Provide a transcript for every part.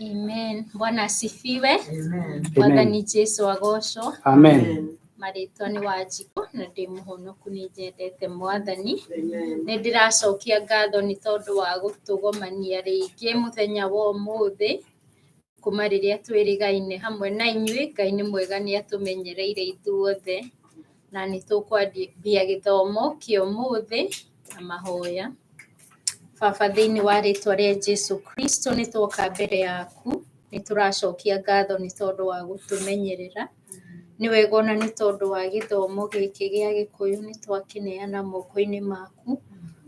Amen. Bwana asifiwe. Amen. Mwathani Jesu agocwo. Amen. Marĩtwa nĩ Wanjikũ na ndĩ mũhonoku, nĩ njendete Mwathani. Amen. Nĩ ndĩracokia ngatho nĩ tondũ wa gũtũgomania rĩngĩ mũthenya wa ũmũthĩ kuma rĩrĩa twĩrĩgaine hamwe na inyuĩ. Ngai nĩ mwega, nĩ atũmenyereire ithuothe, na nĩ tũkwambia gĩthomo kĩa ũmũthĩ na mahoya. Baba, thĩinĩ wa rĩtwa rĩa Jesu Kristo, nĩ twoka mbere yaku, nĩ tũracokia ngatho nĩ tondũ wa gũtũmenyerera. Nĩ wega ona nĩ tondũ wa gĩthomo gĩkĩ gĩa Gĩkũyũ, nĩ twakĩneana moko-inĩ maku.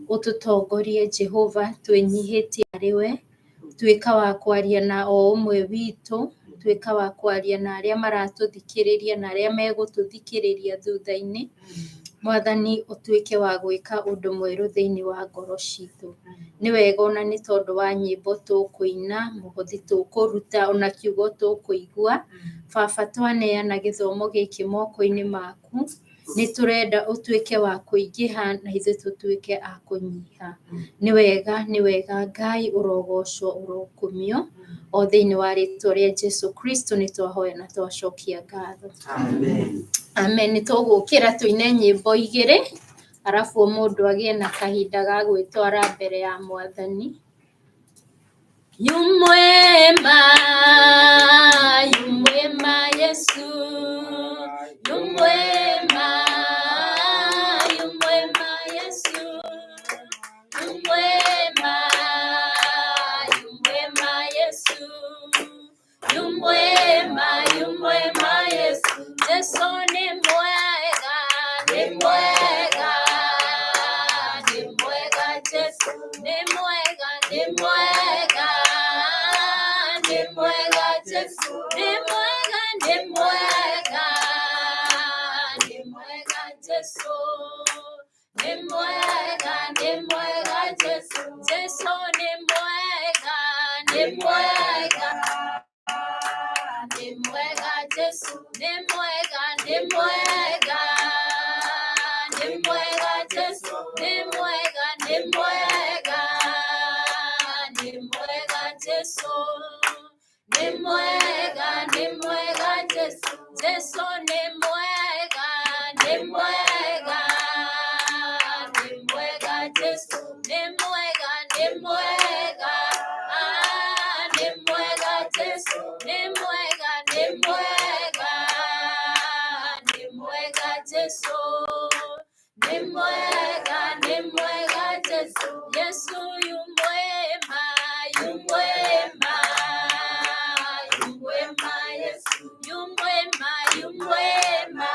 Ũtũtongorie Jehova, twĩnyihĩtie harĩ we. Tuĩka wa kwaria na o ũmwe witũ, tuĩka wa kwaria na arĩa maratũthikĩrĩria na arĩa megũtũthikĩrĩria thutha-inĩ. Mwathani, ũtuĩke wa gwĩka ũndũ mwerũ thĩinĩ wa ngoro citũ. Nĩ wega ona nĩ tondũ wa nyĩmbo tũkũina, mũhothi tũkũruta, ona kiugo tũkũigua. Baba, twaneana gĩthomo gĩkĩ moko-inĩ maku, nĩ tũrenda ũtuĩke wa kũingĩha na ithuĩ tũtuĩke a kũnyiha. Nĩ wega, nĩ wega Ngai, ũrogocwo, ũrokumio. O thĩinĩ wa rĩtwa rĩa Jesu Kristo nĩ twahoya na twacokia ngatho. Amen. Amen. Nĩ tũgũkĩra tũine nyĩmbo igĩrĩ, arabu o mũndũ agĩe na kahinda ga gwĩtwara mbere ya Mwathani. Yumwema, yumwema Yesu, yumwema, yumwema Yesu, yumwema, yumwema Yesu, yumwema, yumwema Yesu. Jesu ni mwega, ni mwega, ni mwega Jesu, ni mwega, ni mwega, ni mwega Jesu, ni mwega, ni mwega, ni mwega Jesu, ni mwega, ni mwega Jesu, Jesu ni mwega, ni mwega, ni mwega Jesu, ni mwega, ni mwega, ni mwega Jesu, ni mwega, ni mwega, ni mwega Jesu, ni mwega, ni mwega Jesu, Jesu ni mwega, ni mwega, ni mwega Jesu, ni mwega, ni mwega, ah, ni mwega Jesu, ni mwega, ni mwega, ni mwega Jesu, ni mwega, ni mwega Jesu, Yesu yu mwema, yu mwema, yu mwema Yesu, yu mwema, yu mwema,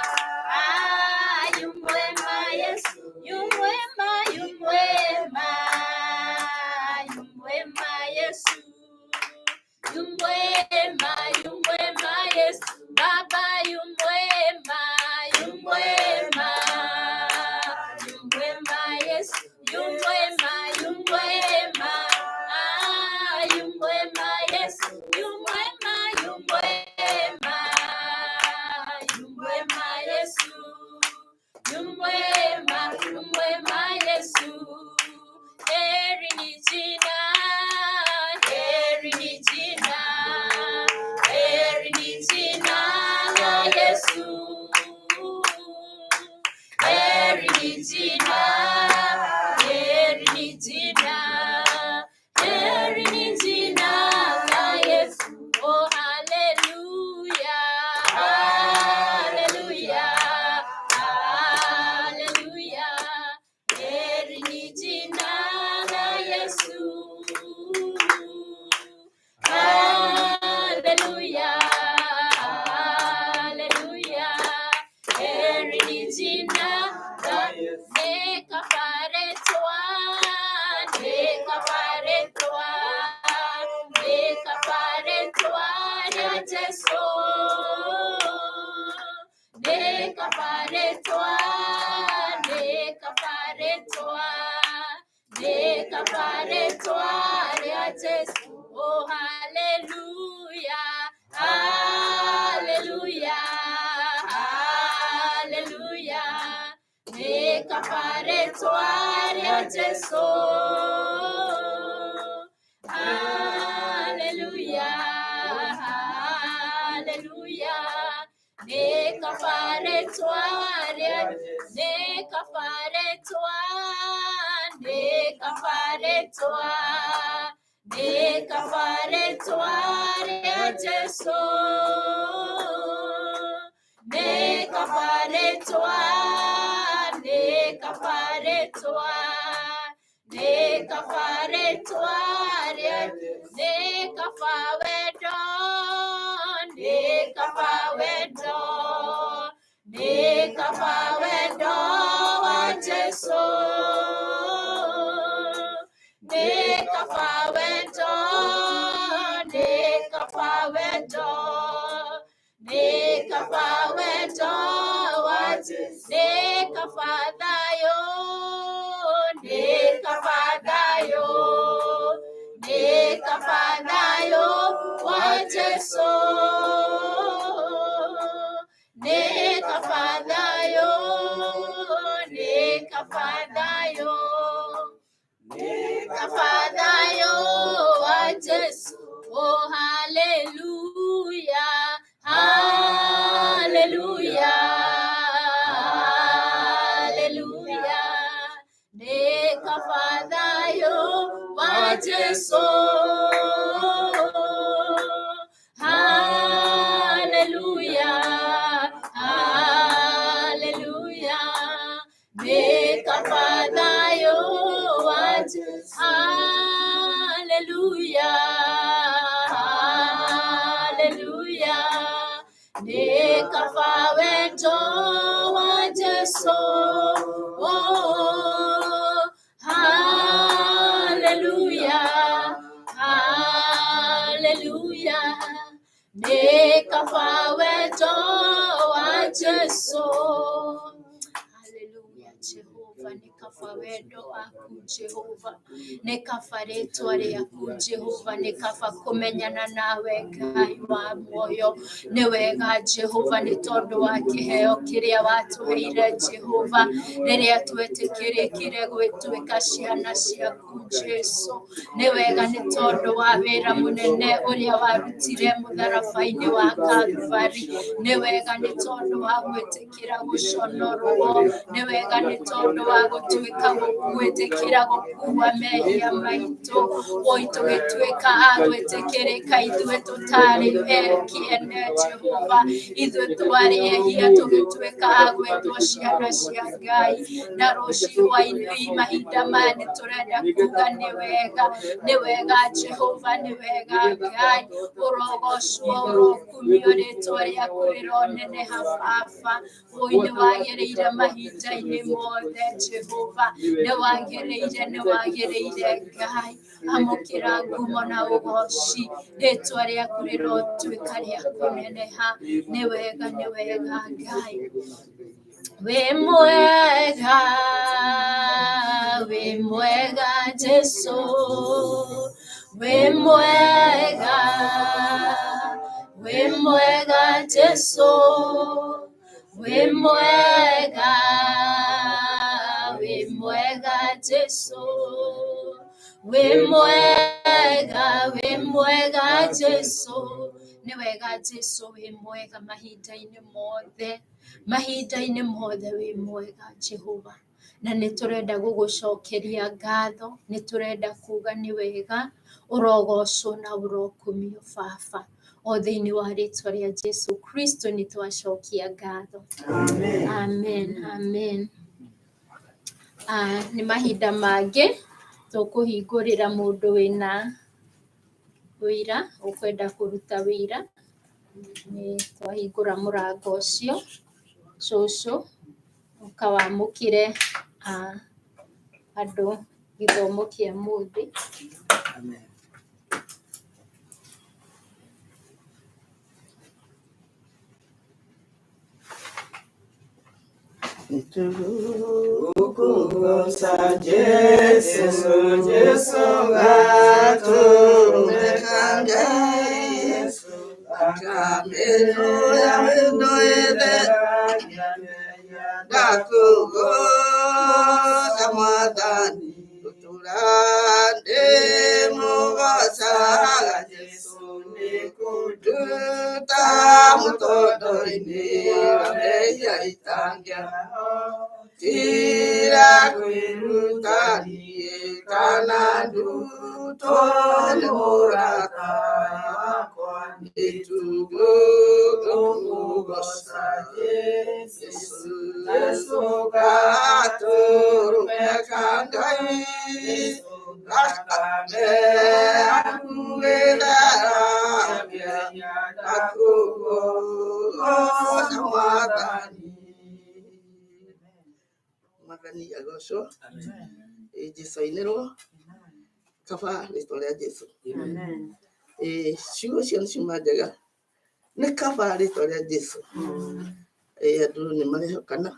ah, yu mwema Yesu, yu mwema, yu mwema, yu mwema Yesu, yu mwema, yu mwema Yesu, Baba yu mwema, yu mwema, yu mwema Yesu, yu mwema, yu mwema, ah, yu mwema Yesu, yu mwema, yu mwema, yu mwema Yesu, yu mwema, yu mwema Yesu. Heri ni jina, heri ni jina, heri ni jina la Yesu. Heri ni jina, heri ni jina, heri ni jina la Yesu. Oh, haleluya, haleluya, haleluya. Heri ni jina la Yesu. Haleluya, haleluya. Heri ni jina la Nekaparetwa, nekaparetwa, nekaparetwa ya Jesu. Nekaparetwa, nekaparetwa, nekaparetwa ya Jesu. Oh, haleluya, haleluya, haleluya. Nekaparetwa ya Jesu. Haleluya. rĩtwa rĩa, nĩ kaba rĩtwa, nĩ kaba rĩtwa, nĩ kaba rĩtwa rĩa Jesũ, nĩ kaba rĩtwa, nĩ kaba rĩtwa, nĩ kaba rĩtwa rĩa, nĩ kaba wendo, nĩ kaba wendo, nĩ kaba wendo wa Jesũ, nĩ kaba wendo, nĩ kaba wendo, nĩ kaba wendo wa Jesũ, nĩ kaba thayũ, nĩ kaba thayũ, nĩ kaba thayũ wa Jesũ, nĩ kaba thayũ, nĩ kaba thayũ, nĩ kaba thayũ wa Jesũ. Oh, hallelujah, hallelujah, hallelujah, nĩ kaba thayũ wa Jesũ, hallelujah, hallelujah, nĩ kaba thayũ wa Jesũ, hallelujah, hallelujah, nĩ kaba wendo wa Jesũ, oh, hallelujah, hallelujah, nĩ kaba wendo wa Jesũ. Hallelujah, Jehova, nĩ kaba wendo waku Jehova, nĩ kaba rĩtwa rĩaku Jehova, nĩ kaba kũmenyana nawe Ngai wa muoyo. Nĩ wega Jehova, nĩ tondũ wa kĩheo kĩrĩa watũheire Jehova, rĩrĩa twetĩkĩrĩkire gwĩtuĩka ciana ciaku Jesũ. Nĩ wega nĩ tondũ wa wĩra mũnene ũrĩa warutire mũtharaba-inĩ wa Kalvari. Nĩ wega nĩ tondũ wa gwĩtĩkĩra gũconorwo, nĩ wega nĩ tondũ wa gũtuĩka gwĩtĩkĩra gũkua mehia maitũ, woi tũgĩtuĩka a gwĩtĩkĩrĩka ithuĩ tũtarĩ kĩene Jehova, ithuĩ twarĩ ehia tũgĩtuĩka a gwĩtwo ciana cia Ngai. Na rũciũ hwaĩ-inĩ mahinda maya nĩ tũrenda kuga nĩ wega, nĩ wega Jehova, nĩ wega Ngai, ũrogocwo, ũrokumio, rĩtwa rĩaku rĩroneneha Baba. Woi nĩ wagĩrĩire mahinda-inĩ mothe Jehova, nĩ wagĩrĩire, nĩ wagĩrĩire Ngai. Amũkĩra ngumo na ũgoci, rĩtwa rĩaku rĩrotuĩka rĩa kũneneha. Nĩ wega, nĩ wega Ngai. Wĩ mwega, wĩ mwega Jesũ, wĩ mwega, wĩ mwega Jesũ, wĩ mwega, wĩ mwega Jesũ, wĩ mwega, wĩ mwega Jesũ. Nĩ wega Jesũ, wĩ mwega mahinda-inĩ mothe, mahinda-inĩ mothe wĩ mwega Jehova. Na nĩ tũrenda gũgũcokeria ngatho, nĩ tũrenda kuga nĩ wega, ũrogocwo na ũrokumio Baba. O thĩinĩ wa rĩtwa rĩa Jesu Kristo nĩ twacokia ngatho. Amen, amen. Nĩ mahinda mangĩ tũkũhingũrĩra mũndũ wĩna wĩira, ũkwenda kũruta wĩira, nĩ twahingũra mũrango ũcio. Cũcũ, ũka wamũkĩre andũ gĩthomo kĩa mũthĩ. Amen. Nitukugoca Jesu, Jesu gatũrũme ka Ngai, akamĩro ya wendo ĩthe, ndakũgoca Mwathani, ngũtũũra ndĩmũgocaga Jesu, nĩkũnduta mũtondo-inĩ wa mehia itangĩahotire kwĩruta niĩ kana ndutwo nĩ mũrata wakwa nĩtugũ ngũmũgoca Jesũ Jesũ gatũrũme ka Ngai thakame yaku ĩtheragĩra ndakũgoca Mwathani. Mwathani agocwo. Ĩ Jesũ ainĩrwo kaba rĩtwa rĩa Jesũ. Ĩ ciugo icio nĩ ciuma njega, nĩ kaba rĩtwa rĩa Jesũ. Ĩ andũ nĩ marehokana,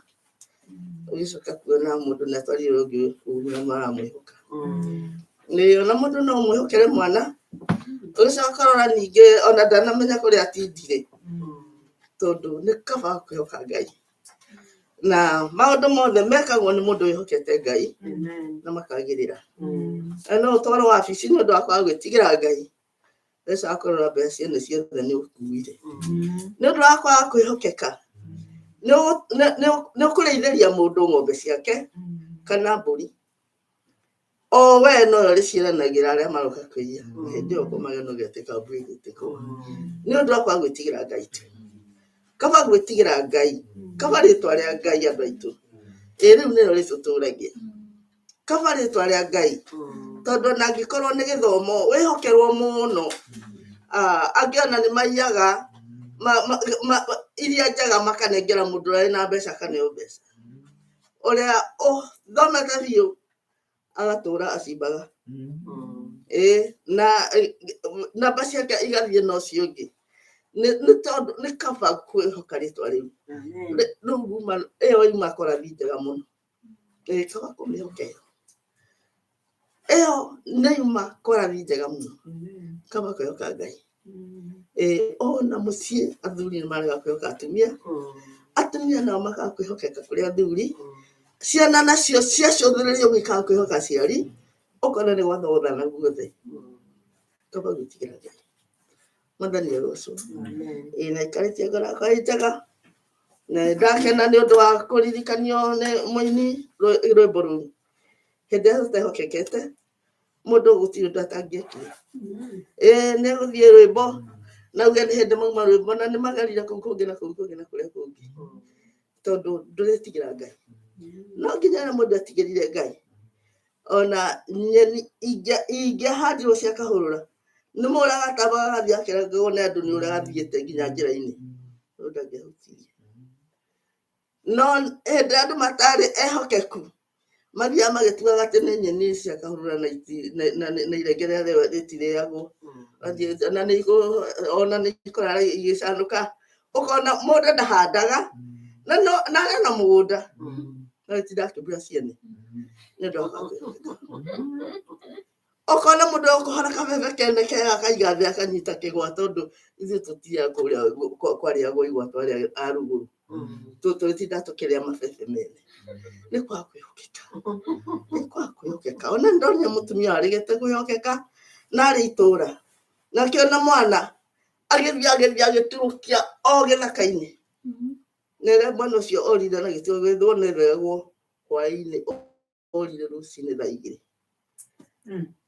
ũgĩcoka kuona mũndũ nĩ atwarire ũngĩ ũru na maramwĩhoka. Ĩ ona mũndũ no ũmwĩhokere mwana, ũgĩcoka ũkarora ningĩ ona ndanamenya kũrĩa atindire, tondũ nĩ kaba kwĩhoka Ngai. Na maũndũ mothe mekagwo nĩ mũndũ wĩhokete Ngai na makagĩrĩra. Na no ũtwarwo wabici nĩ ũndũ wa kwaga gwĩtigĩra Ngai, ũgacoka kũrora mbeca ciene ciothe nĩ ũkuire. Nĩ ũndũ wa kwaga kwĩhokeka, nĩ ũkũrĩithĩria mũndũ ng'ombe ciake kana mbũri, o we nowe ũrĩciaranagĩra arĩa maroka kũiya, na hĩndĩ ĩyo ũkomage na ũgetĩka mbũri ĩgĩtĩkwo. Nĩ ũndũ wa kwaga gwĩtigĩra Ngai tu. Kaba gwĩtigĩra Ngai, kaba rĩtwa rĩa Ngai andũ aitũ. Ĩ rĩu nĩrĩo rĩtũtũragia. Kaba rĩtwa rĩa Ngai, tondũ ona angĩkorwo nĩ gĩthomo, wĩhokerwo mũno, angĩ ona nĩ maiyaga iria njega makanengera mũndũ ũrĩa wĩna mbeca akaneo mbeca. Ũrĩa ũthomete biũ agatũra acimbaga. Ĩ na namba ciake igathiĩ na ũcio ũngĩ. Nĩ tondũ nĩ kaba kwĩhoka rĩtwa rĩu. Rĩu ruma ĩyo yuma korathi njega mũno. Ĩ kaba kũmĩhoka ĩyo. Ĩyo nĩ yuma korathi njega mũno. Kaba kwĩhoka Ngai. Ĩ ona mũciĩ athuri nĩ marega kwĩhoka atumia, atumia nao makaga kwĩhokeka kũrĩ athuri, ciana nacio ciacũthĩrĩrio ũguo ikaga kwĩhoka aciari, ũkona nĩ gwathogothana guothe. Kaba gwĩtigĩra Ngai. Mwathani arocwo. Ĩ na aikarĩtie ngoro yakwa ĩ njega, na nĩndakena nĩ ũndũ wa kũririkanio nĩ mũini rwĩmbo rũu. Hĩndĩ ĩrĩa tũtehokekete, mũndũ gũtirĩ ũndũ atangĩekire. Ĩ nĩ egũthiĩ rwĩmbo na auge nĩ hĩndĩ mauma rwĩmbo na nĩ magerire kũu kũngĩ na kũu kũngĩ na kũrĩa kũngĩ. Tondũ ndũretigĩra Ngai. No nginya rĩrĩa mũndũ etigĩrire Ngai, ona nyeni ingĩahandirwo cia kahũrũra, nĩ mũrĩa agatambaga agathiĩ akĩrengagwo nĩ andũ nĩ ũrĩa athiĩte nginya njĩra-inĩ, ũyũ ndangĩahutirie. No hĩndĩ ĩrĩa andũ matarĩ ehokeku, mathiaga magĩtuaga atĩ nĩ nyeni cia kahũrũra na irenge rĩarĩo rĩtirĩagwo. Na nĩ ona nĩ ikũrara igĩcanũka, ũkona mũndũ ndahandaga na no na arĩ na mũgũnda, no itinda akĩmbura ciene nĩ ũndũ wa kwaga kwĩhokeka. Ũkona mũndũ ũkũhora kabebe kene kega akaiga thĩ akanyita kĩgwa tondũ ithuĩ tũtiaga kũrĩa kwarĩagwo igwa twarĩ a rugũrũ. Tũtinda tũkĩrĩa mabebe mene. Nĩ kwaga kwĩhokeka. Nĩ kwaga kwĩhokeka. Ona nĩ ndonire mũtumia waregete kwĩhokeka na arĩ itũra. Na akĩona mwana agĩthiĩ agĩthiĩ agĩturũkia o gĩthaka-inĩ. Na rĩrĩa mwana ũcio orire na gĩtigo gĩthwo nĩ rĩagwo hwaĩ-inĩ orire rũcinĩ thaa igĩrĩ.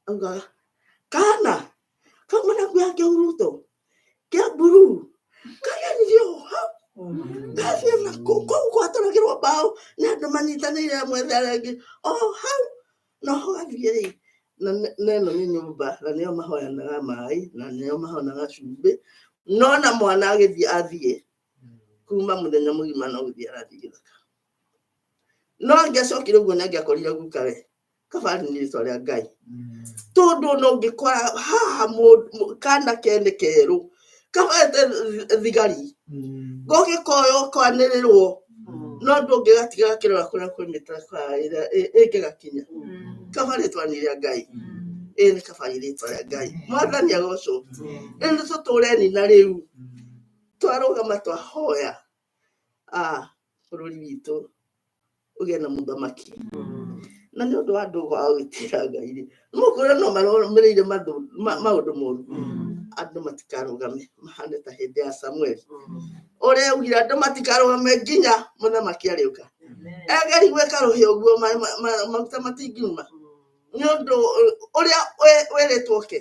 Augaga kana kauma na nguo ya kĩhuruto kĩa mburuu kageririo hau gathiĩ na kũu kũu gwatũragĩrwo mbaũ nĩ andũ manyitanĩire amwe ethe arĩa angĩ o hau no ho gathiĩ rĩ na ĩno nĩ nyũmba na nĩo mahoyanaga maĩ na nĩo mahonaga cumbĩ no na mwana agĩthiĩ athiĩ kuma mũthenya mũgima no gũthiĩ arathiĩ gĩthaka. No angĩacokire ũguo nĩ angĩakorire gukawe kabari nĩ rĩtwa rĩa Ngai. Tondũ ona ũngĩkora haha kana kene kerũ kabete thigari gũgĩkoywo kwanĩrĩrwo no ndũngĩgatiga gakĩrora kũrĩa kwĩ mĩtarakwa ĩrĩa ĩngĩgakinya. Kaba rĩtwa nĩ rĩa Ngai. Ĩĩ nĩ kaba rĩtwa rĩa Ngai. Mwathani agocwo. Rĩu nĩ tũtũreni na rĩu twarũgama twahoya bũrũri witũ ũgĩe na mũthamaki. Na nĩ ũndũ wa andũ kwaga gwĩtigĩra Ngai rĩ, nĩmũkuona no marũmĩrĩire maũndũ moru. Andũ matikarũgame mahane ta hĩndĩ ya Samueli ũrĩa augire andũ matikarũgame nginya mũthamaki arĩũka. Egeri gwĩka rũhĩa ũguo maguta matingiuma nĩ ũndũ ũrĩa wĩrĩtwo oke,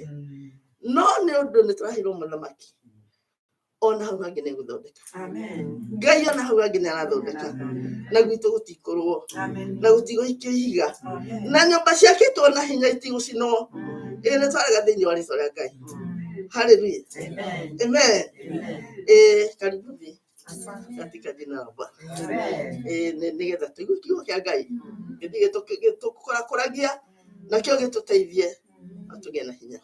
no nĩ ũndũ nĩ tũraheirwo mũthamaki ona hau hangĩ nĩ egũthondeka. Ngai ona hau hangĩ nĩ arathondeka, na gwitũ gũtikũrwo na gũtigũikio ihiga, na nyũmba ciakĩtwo na hinya itigũcinwo. Ĩ nĩ twarega thĩinĩ wa rĩtwa rĩa Ngai. Haleluya, amen. Karibuni katika jina la Bwana. Nĩgetha tũigue kiugo kĩa Ngai gĩthiĩ gĩtũkũrakũragia nakĩo gĩtũteithie na tũgĩe na hinya.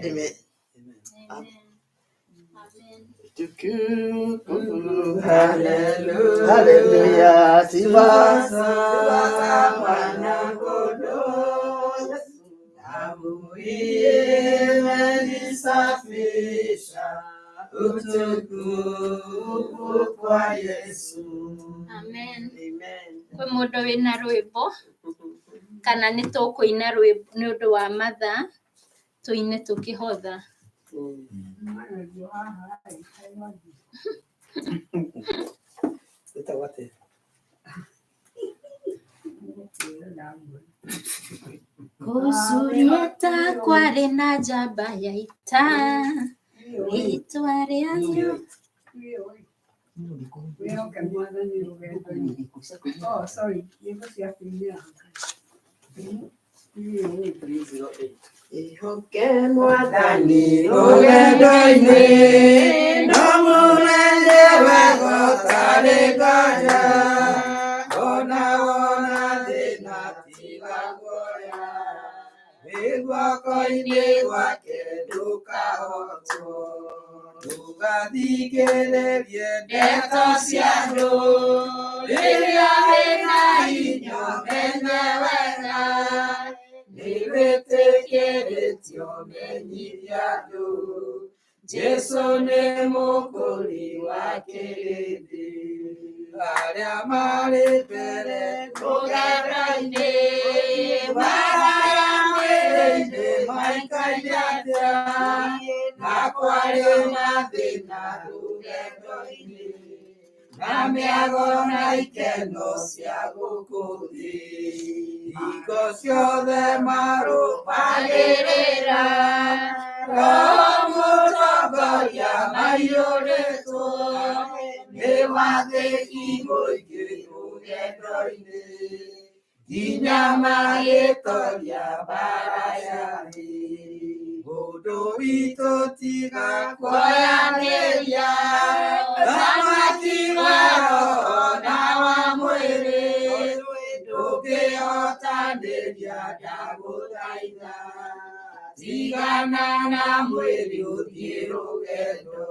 Amen. Amen. Tukufu, haleluya, sifa Mwana kondoo, damu imenisafisha, utukufu kwa Yesu. Amen. Amen. Kwĩ mũndũ wĩna rwĩmbo kana nĩ tũkũina rwĩmbo nĩ ũndũ wa mathaa tũine tũkĩhotha? Wĩtagwo atĩa? Kũu Suriata kwarĩ na njamba ya ita rĩtwa rĩayo. Wĩhoke Mwathani rũgendo-inĩ. Oh, sorry, nyĩmbo cia kũinĩra. Ihoke Mwathani rũgendo-inĩ, no mũmenye wega ũtarĩ nganja, ona wona thĩna tiga guoya, wĩ guoko-inĩ gwake ndũkahotwo. Ndũgathikĩrĩrie ndeto cia andũ, rĩrĩa wĩna hinya ũmenye wega, nĩwĩtĩkĩrĩtio menyithia andũ, Jesũ nĩ mũkũri wa kĩrĩndĩ. Arĩa marĩ mbere rũgendo-inĩ, maraya mwĩrĩ-inĩ maikaire atĩa, na kwarĩ mathĩna rũgendo-inĩ, na mĩago na ikeno cia gũkũ thĩ. Hingo ciothe marũmagĩrĩra Roho mũtongoria maiyũrĩtwo nĩ wathĩki mũingĩ rũgendo-inĩ, nginya magĩtoria mbara yarĩ. Mũndũ witũ tiga kuoyanĩria, thamaki wa roho na wa mwĩrĩ, ndũngĩhotanĩria ndagũthaitha, tigana na mwĩrĩ ũthiĩ rũgendo.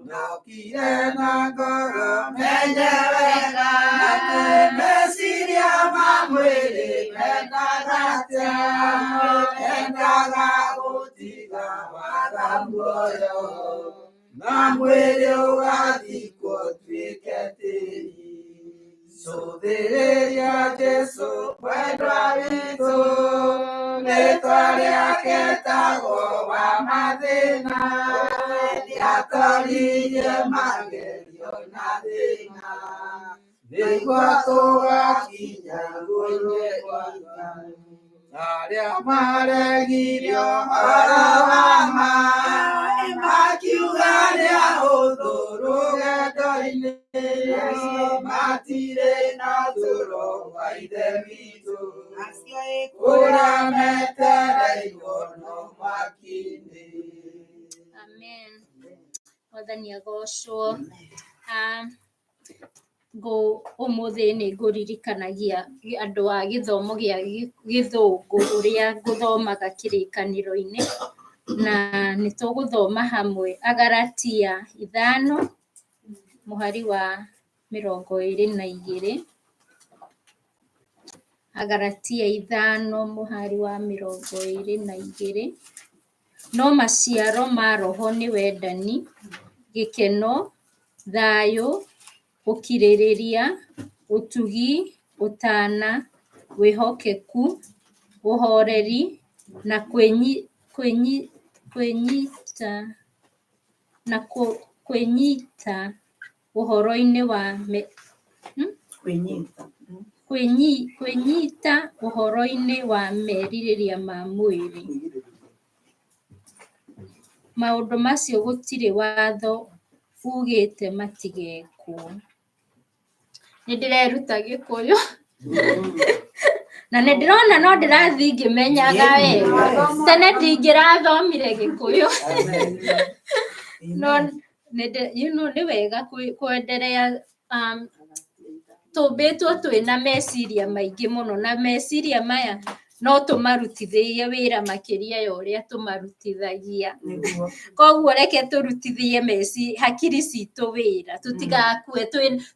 Ndokire na ngoro menye wega, meciria ma mwĩrĩ mendaga atĩa, mendaga gũtiga waga muoyo, na mwĩrĩ ũgathikwo ũtuĩke tĩri. Cũthĩrĩria Jesũ mwendwa witũ, rĩtwa rĩake etagwo wa mathĩna, nĩatoririe magerio na thĩna, nĩguo tũgakinya igũrũ kwa Ngai. Arĩa maregire ũhoro wa ma, makiuga nĩ ahũthũ rũgendo-inĩ, matirĩ na ũtũũro wa Ithe witũ, kũrĩa metereirwo no mwaki-inĩ. Amen. Mwathani agocwo. Ũmũthĩ nĩ ngũririkanagia andũ a gĩthomo gĩa gĩthũngũ ũrĩa ngũthomaga kĩrĩkanĩro-inĩ, na nĩ tũgũthoma hamwe Agalatia 5 mũhari wa 22. Agalatia 5 mũhari wa 22. No maciaro ma Roho nĩ wendani, gĩkeno, thayũ, gũkirĩrĩria, ũtugi, ũtaana, wĩhokeku, ũhoreri na Kwĩnyita na kwĩnyita ũhoro-inĩ wa me, Kwĩnyita. Kwĩnyita ũhoro-inĩ wa merirĩria ma mwĩrĩ. Maũndũ macio gũtirĩ watho ugĩte matigekwo. Nĩ ndĩreruta Gĩkũyũ na nĩ ndĩrona no ndĩrathiĩ ngĩmenyaga wega. Tene ndingĩrathomire Gĩkũyũ no nĩ wega kwenderea. Tũmbĩtwo twĩna meciria maingĩ mũno na meciria maya no tũmarutithĩrie wĩra makĩria ya ũrĩa tũmarutithagia. Koguo reke tũrutithie meci hakiri citũ wĩra, tũtigakue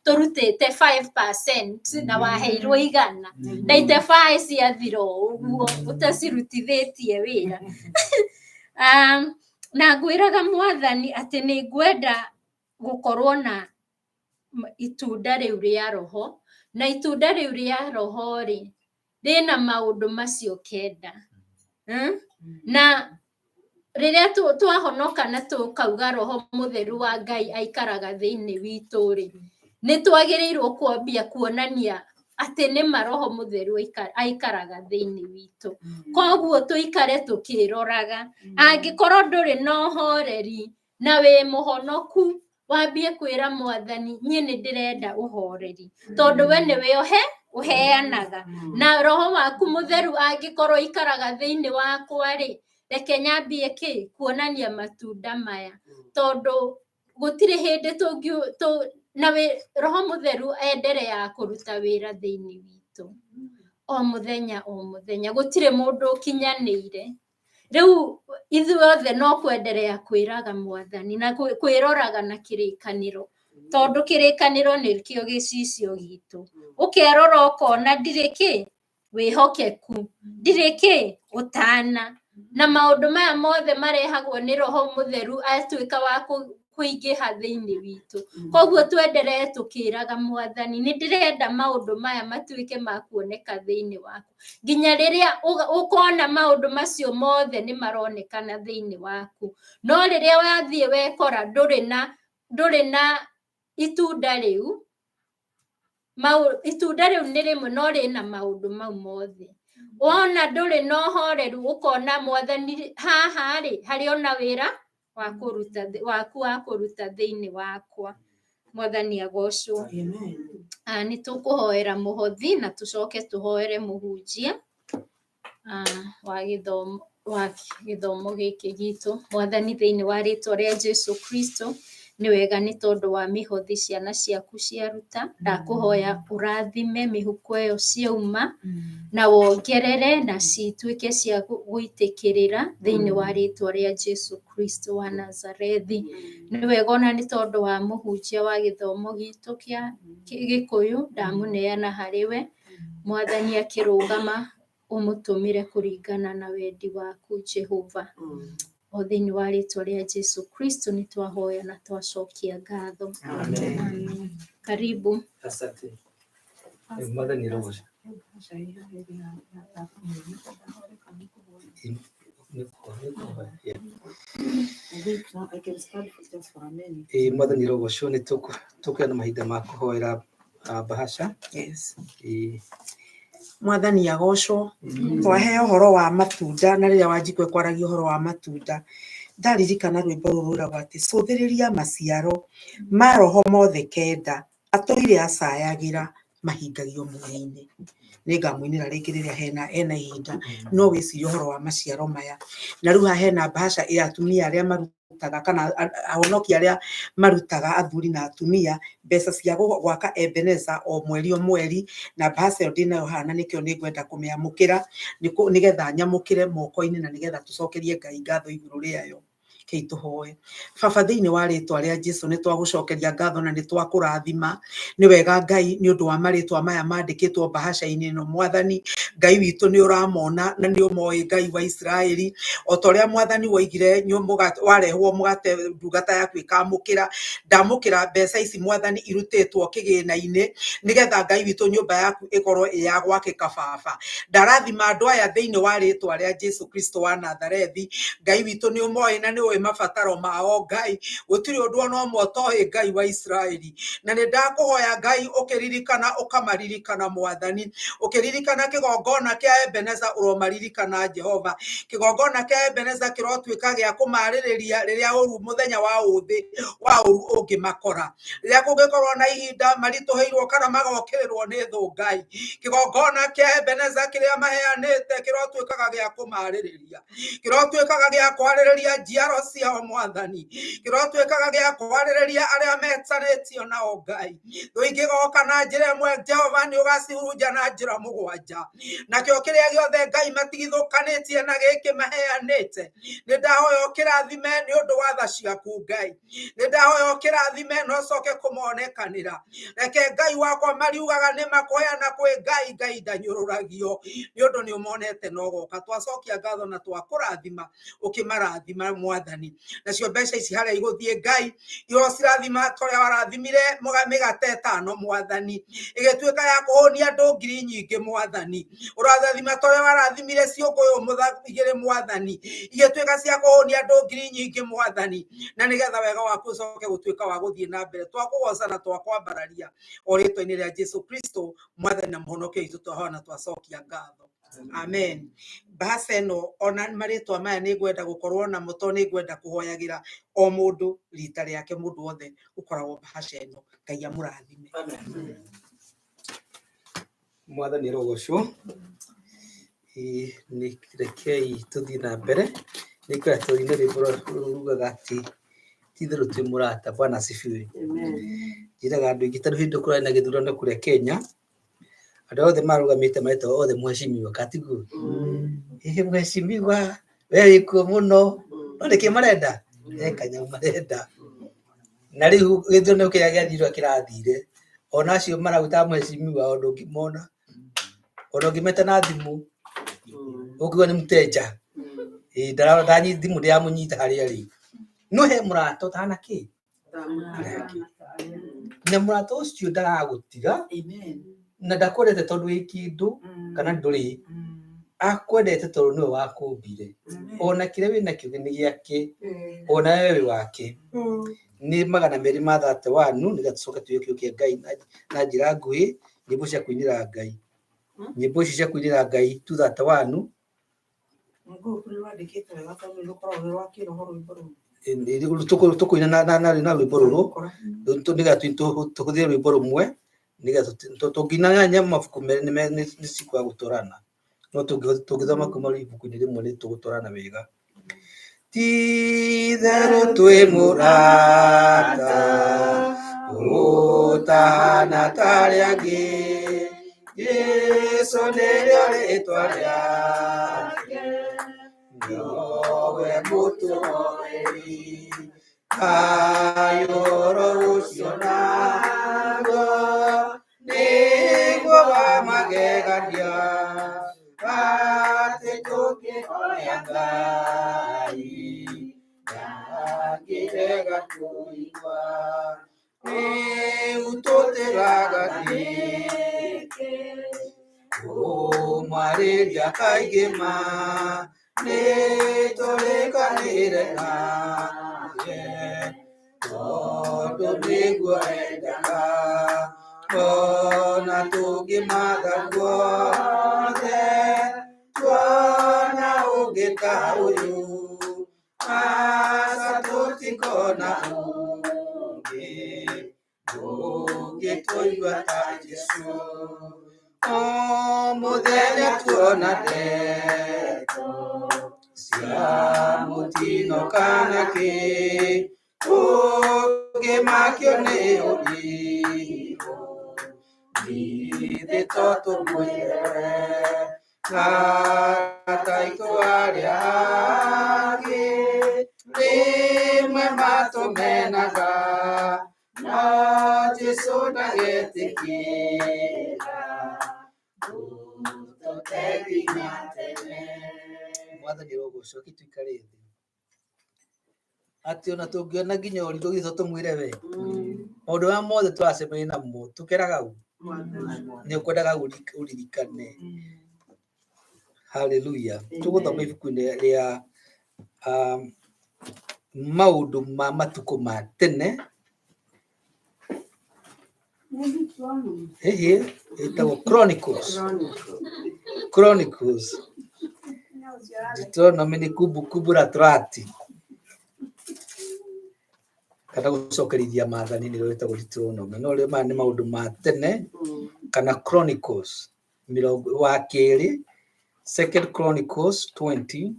tũrutĩte 5% na waheirwo 100, 95 ciathira o ũguo ũtacirutithĩtie wĩra. Na ngwĩraga Mwathani atĩ nĩ ngwenda gũkorwo na itunda rĩu rĩa Roho, na itunda rĩu rĩa Roho rĩ rĩna maũndũ macio 9. Na rĩrĩa twahonoka na tũkauga Roho Mũtheru wa Ngai aikaraga thĩinĩ witũ rĩ, nĩ twagĩrĩirwo kwambia kuonania atĩ nĩ ma Roho Mũtheru aikaraga thĩinĩ witũ. Koguo tũikare tũkĩroraga, angĩkorwo ndũrĩ na ũhoreri na wĩ mũhonoku, wambie kwĩra Mwathani niĩ nĩ ndĩrenda ũhoreri, tondũ we nĩwe ũheanaga. Na Roho waku Mũtheru angĩkorwo aikaraga thĩinĩ wakwa rĩ, reke nyambie kĩ kuonania matunda maya, tondũ gũtirĩ hĩndĩ na Roho Mũtheru endereaga kũruta wĩra thĩinĩ witũ o mũthenya o mũthenya, gũtirĩ mũndũ ũkinyanĩire. Rĩu ithuothe no kwenderea kwĩraga Mwathani na kwĩroraga na kĩrĩkanĩro, tondũ kĩrĩkanĩro nĩkĩo gĩcicio gitũ. Ũkerora ũkona ndirĩ kĩ wĩhokeku, ndirĩ kĩ ũtana, na maũndũ maya mothe marehagwo nĩ Roho Mũtheru atuĩka wa kũingĩha thĩinĩ witũ. Koguo twenderee tũkĩraga Mwathani nĩ ndĩrenda maũndũ maya matuĩke ma kuoneka thĩinĩ waku, nginya rĩrĩa ũkona maũndũ macio mothe nĩ maronekana thĩinĩ waku. No rĩrĩa wathiĩ wekora ndũrĩ na itunda rĩu, itunda rĩu nĩ rĩmwe no rĩna maũndũ mau mothe. Wona ndũrĩ na ũhoreru, ũkona Mwathani haha rĩ harĩ ona wĩra wa kũruta waku wa kũruta thĩinĩ wakwa. Mwathani agocwo. Nĩ tũkũhoera mũhothi na tũcoke tũhoere mũhunjia wa gĩthomo gĩkĩ gitũ. Mwathani, thĩinĩ wa rĩtwa rĩa Jesu Kristo, nĩ wega nĩ tondũ wa mĩhothi ciana ciaku ciaruta. Ndakũhoya ũrathime mĩhuko ĩyo ciauma na wongerere na cituĩke cia gũitĩkĩrĩra thĩinĩ wa rĩtwa rĩa Jesu Kristo wa Nazarethi. Nĩ wega ona nĩ tondũ wa mũhunjia wa gĩthomo gitũ kĩa Gĩkũyũ, ndamũneana harĩ we. Mwathani akĩrũgama ũmũtũmĩre kũringana na wendi waku Jehova. O thĩinĩ wa rĩtwa rĩa Jesu Kristo nĩ twahoya na twacokia ngatho. Amen. Amen. Karibu. Asante. Mwathani arogocwo. Mwathani arogocwo. Nĩ tũkũgĩa na mahinda ma kũhoera bahasha. Yes. Mwathani agocwo. Twaheo ũhoro wa matunda, na rĩrĩa Wanjikũ ekwaragia ũhoro wa matunda, ndaririkana rwĩmbo rũrũ rwĩragwo atĩ cũthĩrĩria maciaro ma Roho mothe 9 atũire acayagĩra mahingagio mwĩrĩ-inĩ. Nĩngamũinĩra rĩngĩ rĩrĩa hena ihinda, no wĩcirie ũhoro wa maciaro maya. Na rĩu haha hena bahasha ya atumia arĩa marutaga kana ahonoki arĩa marutaga athuri na atumia mbeca cia gwaka Ebeneza o mweri o mweri, na bahasha ĩyo ndĩnayo haha na nĩkĩo nĩngwenda kũmĩamũkĩra nĩgetha nyamũkĩre moko-inĩ na nĩgetha tũcokerie Ngai ngatho igũrũ rĩayo. Kei tũhoe. Baba, thĩinĩ wa rĩtwa rĩa Jesu nĩ twagũcokeria ngatho na nĩ twakũrathima. Nĩ wega Ngai nĩ ũndũ wa marĩtwa maya mandĩkĩtwo mbahaca-inĩ ĩno. Mwathani Ngai witũ nĩ ũramona na nĩ ũmoĩ Ngai wa Isiraeli. O ta ũrĩa Mwathani woigire warehwo mũgate ndungata yaku ĩkamũkĩra, ndamũkĩra mbeca ici Mwathani irutĩtwo kĩgĩna-inĩ nĩgetha Ngai witũ nyũmba yaku ĩkorwo ĩ ya gwakĩka. Baba, ndarathima andũ aya thĩinĩ wa rĩtwa rĩa Jesu Kristo wa Nazarethi. Ngai witũ nĩ ũmoĩ na nĩ ũĩ mabataro mao. Ngai, gũtirĩ ũndũ ona ũmwe ũtoĩ Ngai wa Isiraeli. Na nĩ ndakũhoya Ngai ũkĩririkana ũkamaririkana Mwathani, ũkĩririkana kĩgongona kĩa Ebeneza ũromaririkana Jehova. Kĩgongona kĩa Ebeneza kĩrotuĩka gĩa kũmarĩrĩria rĩrĩa ũru mũthenya wa ũthĩ wa ũru ũngĩmakora, rĩrĩa kũngĩkorwo na ihinda maritũhĩirwo kana magokĩrĩrwo nĩ thũ. Ngai, kĩgongona kĩa Ebeneza kĩrĩa maheanĩte kĩrotuĩkaga gĩa kũmarĩrĩria, kĩrotuĩkaga gĩa kwarĩrĩria njiaro ciao Mwathani, kĩrotuĩkaga gĩa kwarĩrĩria arĩa metanĩtio nao. Ngai, thũ ingĩgoka na njĩra ĩmwe, Jehova nĩ ũgacihurunja na njĩra mũgwanja. Nakĩo kĩrĩa gĩothe Ngai matigithũkanĩtie na gĩkĩ maheanĩte, nĩ ndahoya ũkĩrathime nĩ ũndũ wa tha ciaku. Ngai, nĩ ndahoya ũkĩrathime na ũcoke kũmonekanĩra. Reke Ngai wakwa mariugaga nĩ makũheana kwĩ Ngai, Ngai ndanyũrũragio nĩ ũndũ nĩ ũmonete na ũgoka. Twacokia ngatho na twakũrathima ũkĩmarathima Mwathani. Nacio mbeca ici harĩa igũthiĩ, Ngai, irocirathima ta ũrĩa warathimire mĩgate ĩtano Mwathani, ĩgĩtuĩka ya kũhũnia andũ ngiri nyingĩ. Mwathani, ũrathima ta ũrĩa warathimire ciũngũyũ igĩrĩ Mwathani, igĩtuĩka cia kũhũnia andũ ngiri nyingĩ Mwathani, na nĩgetha wega waku ũcoke gũtuĩka wa gũthiĩ na mbere. Twakũgoca na twakwambararia o rĩtwa-inĩ rĩa Jesu Kristo, Mwathani na Mũhonokia witũ, twahoya na twacokia ngatho. Amen. Mbahaca ĩno ona marĩtwa maya nĩ ngwenda gũkorwo namo tondũ nĩ ngwenda kũhoyagĩra o mũndũ rita rĩake, mũndũ wothe ũkoragwo mbahaca ĩno. Ngai amũrathime. Mwathani arogocwo. Ĩĩ, nĩ rekei tũthiĩ na mbere. Nĩ kwenda tũine rwĩmbo rugaga atĩ ti-itherũ twĩ mũrata. Bwana asifiwe. Njĩraga andũ aingĩ tondũ hĩndĩ kũrarĩ na gĩthurano kũrĩa Kenya, andũ othe marũgamĩte maretwo othe mheshimiwa, katiguo? Ĩhĩ, mheshimiwa, we wĩkuo mũno, no nĩkĩ marenda? He kanyamũ marenda. Na rĩu gĩthurano kĩrĩa gĩathirwo kĩrathire, ona acio maragwĩtaga mheshimiwa ona ũngĩmona, ona ũngĩmeta na thimũ, ũkiuga nĩ mteja. Ĩĩ, thimũ ndĩramũnyita harĩa arĩ. No he mũrata ũtahana kĩ? Na mũrata ũcio ndaragũtiga na ndakwendete tondũ wĩ kĩndũ kana ndũrĩ, akwendete tondũ nĩwe wakũmbire. Ona kĩrĩa wĩnakĩo nĩ gĩake, ona we wĩ wake. Nĩ 231 nĩgetha tũcoke tuoye kiugo kĩa Ngai na njĩra nguhĩ, nyĩmbo cia kũinĩra Ngai. Nyĩmbo ici cia kũinĩra Ngai 231. Rwandĩkĩte wega tondũ rũkoragwo rwĩ rwa kĩroho rwĩmbo rũu. Tũkũina na rwĩmbo rũrũ nĩgetha tũhũthĩre rwĩmbo rũmwe nĩgetha tũngĩina mabuku merĩ nĩ cikwaga gũtwarana, no tũngĩthoma kuma ibuku-inĩ rĩmwe nĩ tũgũtwarana wega. Ti-itherũ twĩ mũrata ũtahana ta arĩa angĩ, Jesũ nĩrĩo rĩtwa rĩake, nowe mũtũhoreri. Thayũ oro ũcio naguo nĩguo wa magegania, atĩ tũngĩhoya Ngai ndangĩrega kũigua. Rĩu tũtĩraga nĩkĩ kũmwarĩria kaingĩ ma, nĩ tũrĩkanĩre nake tondũ nĩguo endaga. Ona tũngĩmatha guothe tuona ũngĩ ta ũyũ, aca tũtikona ũngĩ ũngĩtũigua ta Jesũ. O mũthenya tuona ndeto cia mũtino kana kĩ, ũngĩmakio nĩ ũrirũ, githĩ to tũmwĩre arata aitũ arĩa angĩ. Rĩmwe matũmenaga no Jesũ ndagetĩkĩra tũte nginya tene. Mwathani arogocwo tuikare thĩ atĩ ona tũngĩona nginya ũritũ githo tũmwĩre we maũndũ maya mothe tũracemania namo tũkeraga ũ nĩ ũkwendaga ũririkane. Haleluya. Tũgũthoma ibuku-inĩ rĩa maũndũ ma matukũ ma tene, ĩhĩ ĩtagwo Chronicles. Chronicles. Deuteronomy nĩ kumbukumbu la Torati kana gũcokerithia maathani nĩrĩo rĩtagwo Deuteronomy, no rĩo maya nĩ maũndũ ma tene kana Chronicles mĩrongo wa kerĩ, Second Chronicles 20,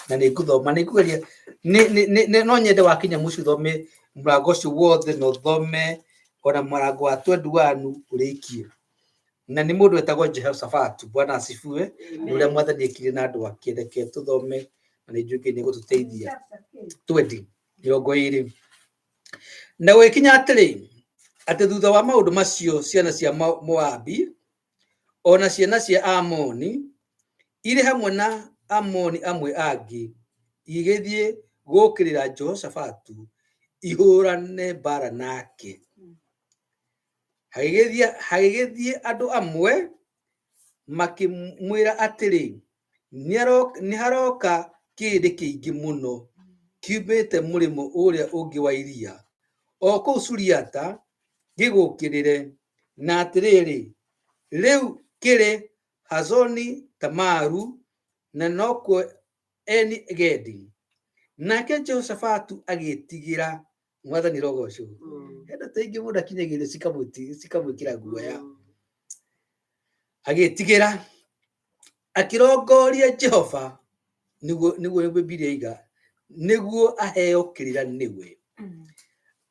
na nĩ ngũthoma nĩ ngũgeria no nyende wakinya mũciĩ ũthome mũrango ũcio wothe na ũthome ona mũrango wa 21 ũrĩkie. Na nĩ mũndũ wetagwo Jehoshafatu, Bwana asifiwe, nĩ ũrĩa mwathani ekire na andũ ake. Reke tũthome na nĩ njũĩ Ngai nĩ egũtũteithia. 20 20. Na gũgĩkinya atĩrĩ, atĩ thutha wa maũndũ macio ciana cia Moabi o na ciana cia Amoni irĩ hamwe na Amoni amwe angĩ igĩgĩthiĩ gũũkĩrĩra Jehoshafatu ihũrane mbaara nake. Hagĩgĩthiĩ andũ amwe makĩmwĩra atĩrĩ, nĩ haroka kĩrĩndĩ kĩingĩ mũno kiumĩte mũrĩmo ũrĩa ũngĩ wa iria, o kũu Suriata, gĩgũũkĩrĩre, na atĩrĩrĩ, rĩu kĩrĩ Hazoni Tamaru, na nokuo Eni-Gedi. Nake Jehoshafatu agĩĩtigĩra. Mwathani rogocwo. He ndeto ingĩ mũndũ akinyagĩria cikamwĩkĩra guoya. Agĩĩtigĩra, akĩrongoria Jehova, nĩguo Bibilia iga, nĩguo aheo kĩrĩra nĩwe.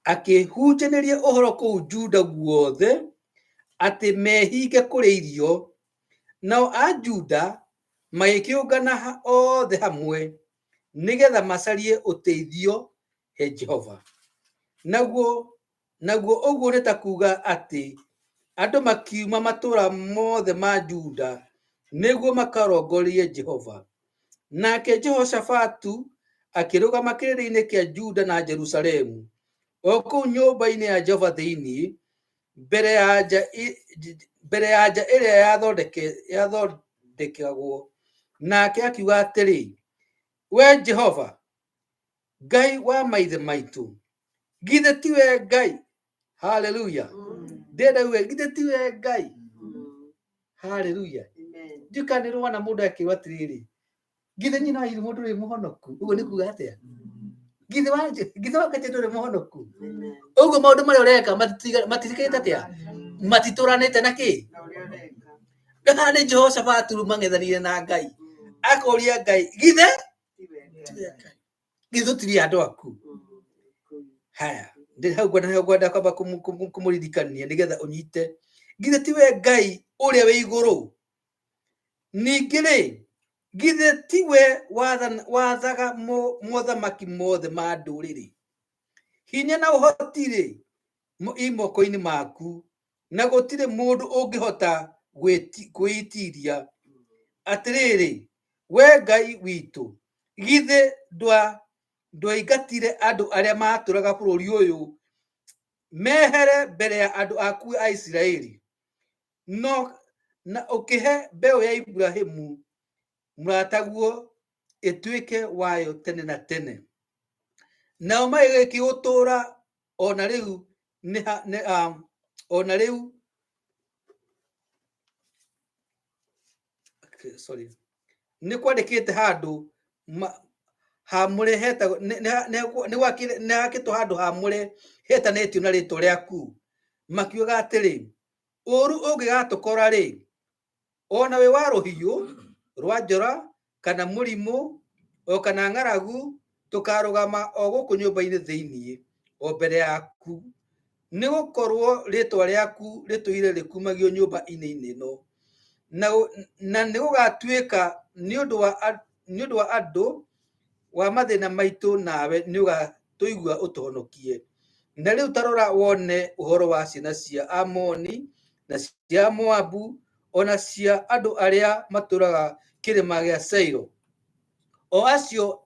Akĩhunjanĩria ũhoro kũu Juda guothe atĩ mehinge kũrĩa irio, nao a Juda magĩkĩũngana othe hamwe nĩgetha macarie ũteithio he Jehova. Naguo ũguo nĩ ta kuuga atĩ andũ makiuma matũũra mothe ma Juda nĩguo makarongorie Jehova. Nake Jehoshafatu akĩrũgama kĩrĩndĩ-inĩ kĩa Juda na Jerusalemu, o kũu nyũmba-inĩ ya Jehova thĩinĩ, mbere ya nja ĩrĩa yathondekagwo. Nake akiuga atĩrĩ, we Jehova, Ngai wa maithe maitũ, githĩ tiwe Ngai? Haleluya. Ndĩrenda uge githĩ tiwe Ngai? Haleluya. Ndiũĩ kana nĩ wona mũndũ akĩrwo atĩrĩrĩ, githĩ nyina wa mũndũ ũrĩ mũhonoku? Ũguo nĩ kuga atĩa? Githĩ wakati ndũrĩ mũhonoku? Ũguo maũndũ marĩa ũreka matirikĩte atĩa? Matitũranĩte na kĩ? Haha nĩ Jehoshafatu mang'ethanire na Ngai. Akoria Ngai, githĩ tiwe Ngai? Githĩ tũtirĩ andũ aku? Haya, ndĩ hau ngwenda ngwenda kwamba kũmũririkania nĩgetha ũnyite. Githĩ tiwe Ngai ũrĩa wĩ igũrũ? Ningĩ rĩ, githĩ tiwe wathaga mothamaki mothe ma ndũrĩrĩ? Hinya na ũhoti rĩ, i moko-inĩ maku, na gũtirĩ mũndũ ũngĩhota kwĩĩtiria. Atĩrĩrĩ, we Ngai witũ, githĩ ndwaingatire andũ arĩa matũũraga bũrũri ũyũ mehere mbere ya andũ aku a Isiraeli, no na ũkĩhe mbeũ ya Iburahĩmu mũrataguo ĩtuĩke wayo tene na tene. Nao magĩgĩũtũũra ona rĩu ona rĩu sorry nĩ kwandĩkĩte handũ hamũre hetagwo nĩ hakĩtwo handũ hamũre hetanĩtio na rĩtwa rĩaku, makiugaga atĩrĩ, ũũru ũngĩgatũkora rĩ, ona wĩ wa rũhiũ rwa njora kana mũrimũ o kana ng'aragu, tũkarũgama o gũkũ nyũmba-inĩ thĩinĩ o mbere yaku, nĩ gũkorwo rĩtwa rĩaku rĩtũire rĩkumagio nyũmba-inĩ ĩno. Na nĩ gũgatuĩka nĩ ũndũ wa andũ Wa mathĩna maitũ, nawe nĩũgatũigua ũtũhonokie. Na rĩu ta rora wone ũhoro wa ciana cia Amoni na cia Moabu, o na cia andũ arĩa matũũraga kĩrĩma gĩa Seiro, o acio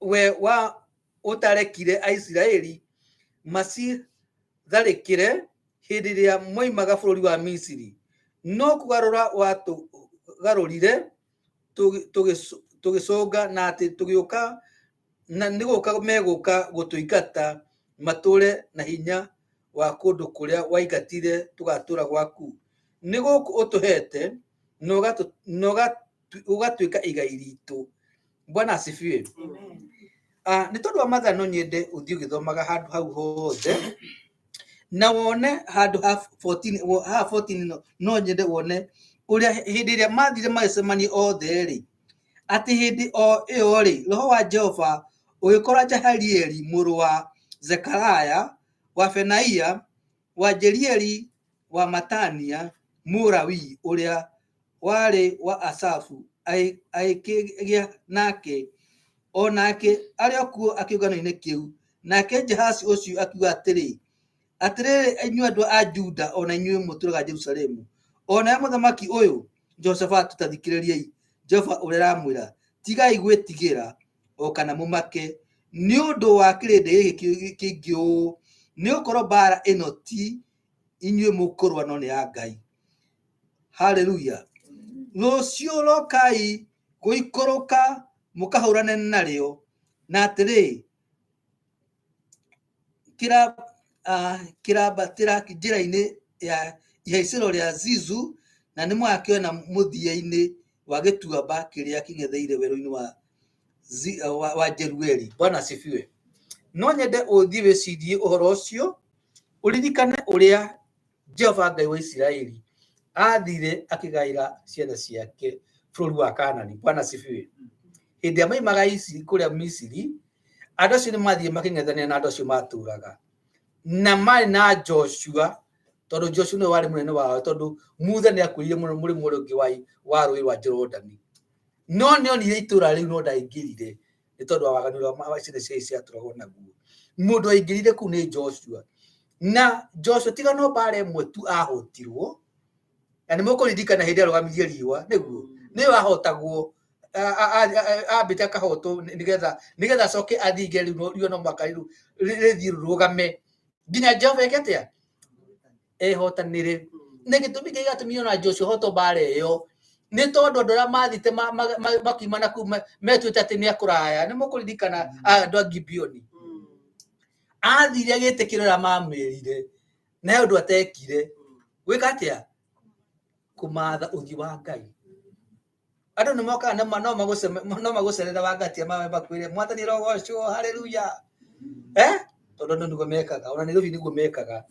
we wa ũtarekire Aisiraeli macitharĩkĩre hĩndĩ ĩrĩa moimaga bũrũri wa Misiri, no kũgarũra watũgarũrire tũgĩcũnga na atĩ tũgĩũka na nĩ gũka megũka gũtũingata matũũre na hinya wa kũndũ kũrĩa waingatire tũgatũũra gwaku. Nĩ gũkũ ũtũheete na ũgatuĩka igai ritũ. Bwana asifiwe. Nĩ tondũ wa mathaa no nyende ũthiĩ ũgĩthomaga handũ hau hothe na wone handũ ha 14, haha 14, no nyende wone ũrĩa hĩndĩ ĩrĩa mathire magĩcemania othe rĩ, atĩ hĩndĩ o ĩyo rĩ, roho wa Jehova ũgĩkora Jahalieli mũrũ wa Zekaraya wa Benaia wa Jerieli wa Matania Mũlawii ũrĩa warĩ wa Asafu, agĩkĩgĩa nake, o nake arĩ o kuo kĩũngano-inĩ kĩu. Nake Jehasi ũcio akiuga atĩrĩ, "Atĩrĩrĩ inyuĩ andũ a Juda, o na inyuĩ mũtũũraga Jerusalemu, o nawe mũthamaki ũyũ Jehoshafatu, ta thikĩrĩriai Jehova ũrĩa aramwĩra. Tigai gwĩtigĩra o kana mũmake nĩ ũndũ wa kĩrĩndĩ gĩkĩ kĩingĩ ũũ, nĩ gũkorwo mbaara ĩno ti inyuĩ mũkũrũa, no nĩ ya Ngai." Haleluya. Rũciũ rokai gũikũrũka mũkahũrane narĩo, na atĩrĩ, kĩrambatĩra njĩra-inĩ ya ihaicĩro rĩa Zizu, na nĩmũgakĩona mũthia-inĩ wa gĩtuamba kĩrĩa kĩng'etheire werũ-inĩ wa Jerueli. Bwana asifiwe. No nyende ũthiĩ wĩcirie ũhoro ũcio, ũririkane ũrĩa Jehova Ngai wa Isiraeli athire akĩgaĩra ciana ciake bũrũri wa Kanani. Bwana asifiwe. Hĩndĩ ĩrĩa maimaga ici kũrĩa Misiri, andũ acio nĩ mathiĩ makĩng'ethanĩra na andũ acio matũraga na marĩ na Joshua, tondũ Joshua nĩwe warĩ mũnene wao, tondũ Musa nĩ akuĩrĩire mũno mũrĩmo ũrĩa ũngĩ wa rũĩ rwa Jorodani. No nĩ onire itũra rĩu no ndaingĩrire nĩ tondũ wa waganu ũrĩa ciana cia ciatũragwo naguo. Mũndũ waingĩrire kũu nĩ Joshua, na Joshua tiga no mbara ĩmwe tu ahotirwo, na nĩ mũkũririkana hĩndĩ arũgamirie riũa, nĩguo nĩyo ahotagwo, ambĩte akahotwo nĩgetha acoke athinge rĩu riũa no mũhaka rĩu rĩthiĩ rũrũgame nginya Jehova eke atĩa, ehotanĩre. Na gĩtũmi kĩrĩa gĩatũmire ona Joshua ahotwo mbara ĩyo nĩ tondũ andũ arĩa mathite makiuma na kũu metuĩte atĩ nĩ akũraya, nĩ mũkũririkana andũ a Gibeoni, athire agĩtĩkĩra ũrĩa mamwĩrire, na he ũndũ atekire gwĩka atĩa, kũmatha ũthiũ wa Ngai. Andũ nĩ mokaga no magũcerera wangatia mawe makwĩre mwathani rogocwo, haleluya, tondũ andũ nĩguo mekaga, ona Nairobi nĩguo mekaga.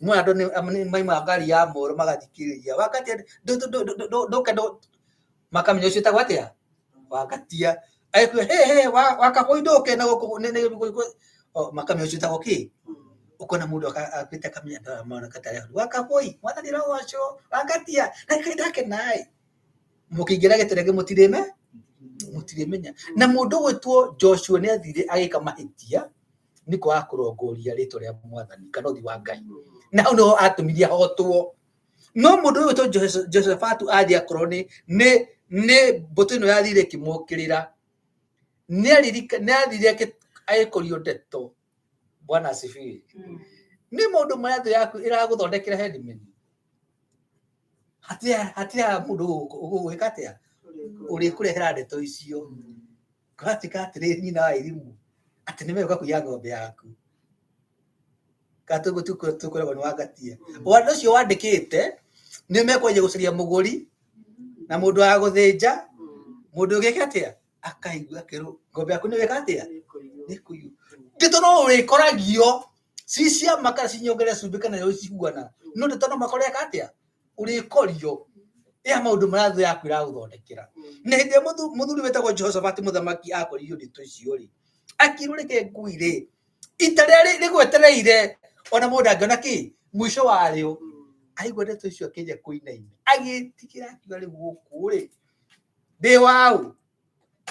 Mwe andũ nĩ maimaga ngari ya moro magathikĩrĩria wangatia ndũke makamenya ũcio wĩtagwo atĩa, wangatia agĩkwĩra he he wakaboi ndũke na gũkũ makamenya ũcio wĩtagwo kĩ. Ũkona mũndũ akuĩte akamenya andũ aya maroneka tarĩ ahonu, wakaboi mwathani rogocwo, wangatia na ndakenaĩ mũkĩingĩra gĩterenge mũtirĩme mũtirĩmenya. Na mũndũ ũgwĩtwo Joshua nĩ athire agĩka mahĩtia nĩ kwaga kũrongoria rĩtwa rĩa mwathani kana ũthiũ wa Ngai, na hau nĩho atũmirie ahotwo. No mũndũ ũyũ wĩtwo Jehoshafatu athiĩ akorwo nĩ mbũtũ ĩno yathire ĩkĩmũkĩrĩra, nĩ athire agĩkorio ndeto. Bwana asifiwe. Nĩ maũndũ marĩa thũ yaku ĩragũthondekera headman, hatirĩ mũndũ ũgũgwĩka atĩa ũrĩkũrehera ndeto icio kũratuĩka atĩrĩ nyina wa irimũ atĩ nĩ megũka kũiya ng'ombe yaku kana tũkoragwo nĩ wangatia wandũ ũcio wandĩkĩte nĩ mekwanjia gũcaria mũgũri na mũndũ wa gũthĩnja, mũndũ ũgĩka atĩa akaigua akĩrwo ng'ombe yaku nĩ wĩka atĩa nĩ kũiywo. Ndeto no ũrĩkoragio ci ciama kana cinyongere cumbĩ kana cihuana, no ndeto no makoreka atĩa ũrĩkorio ya maũndũ marĩa thũ yaku ĩragũthondekera. Na hĩndĩ ĩrĩa mũthuri wĩtagwo Jehoshafat mũthamaki akoririo ndeto icio rĩ, akĩrwo reke ngwĩre ita rĩrĩa rĩgwetereire ona mũndũ angĩona kĩ mũico warĩo. Aigua ndeto icio akĩanjia kũinaina agĩtigĩra akiuga rĩu gũkũ rĩ ndĩ waũ.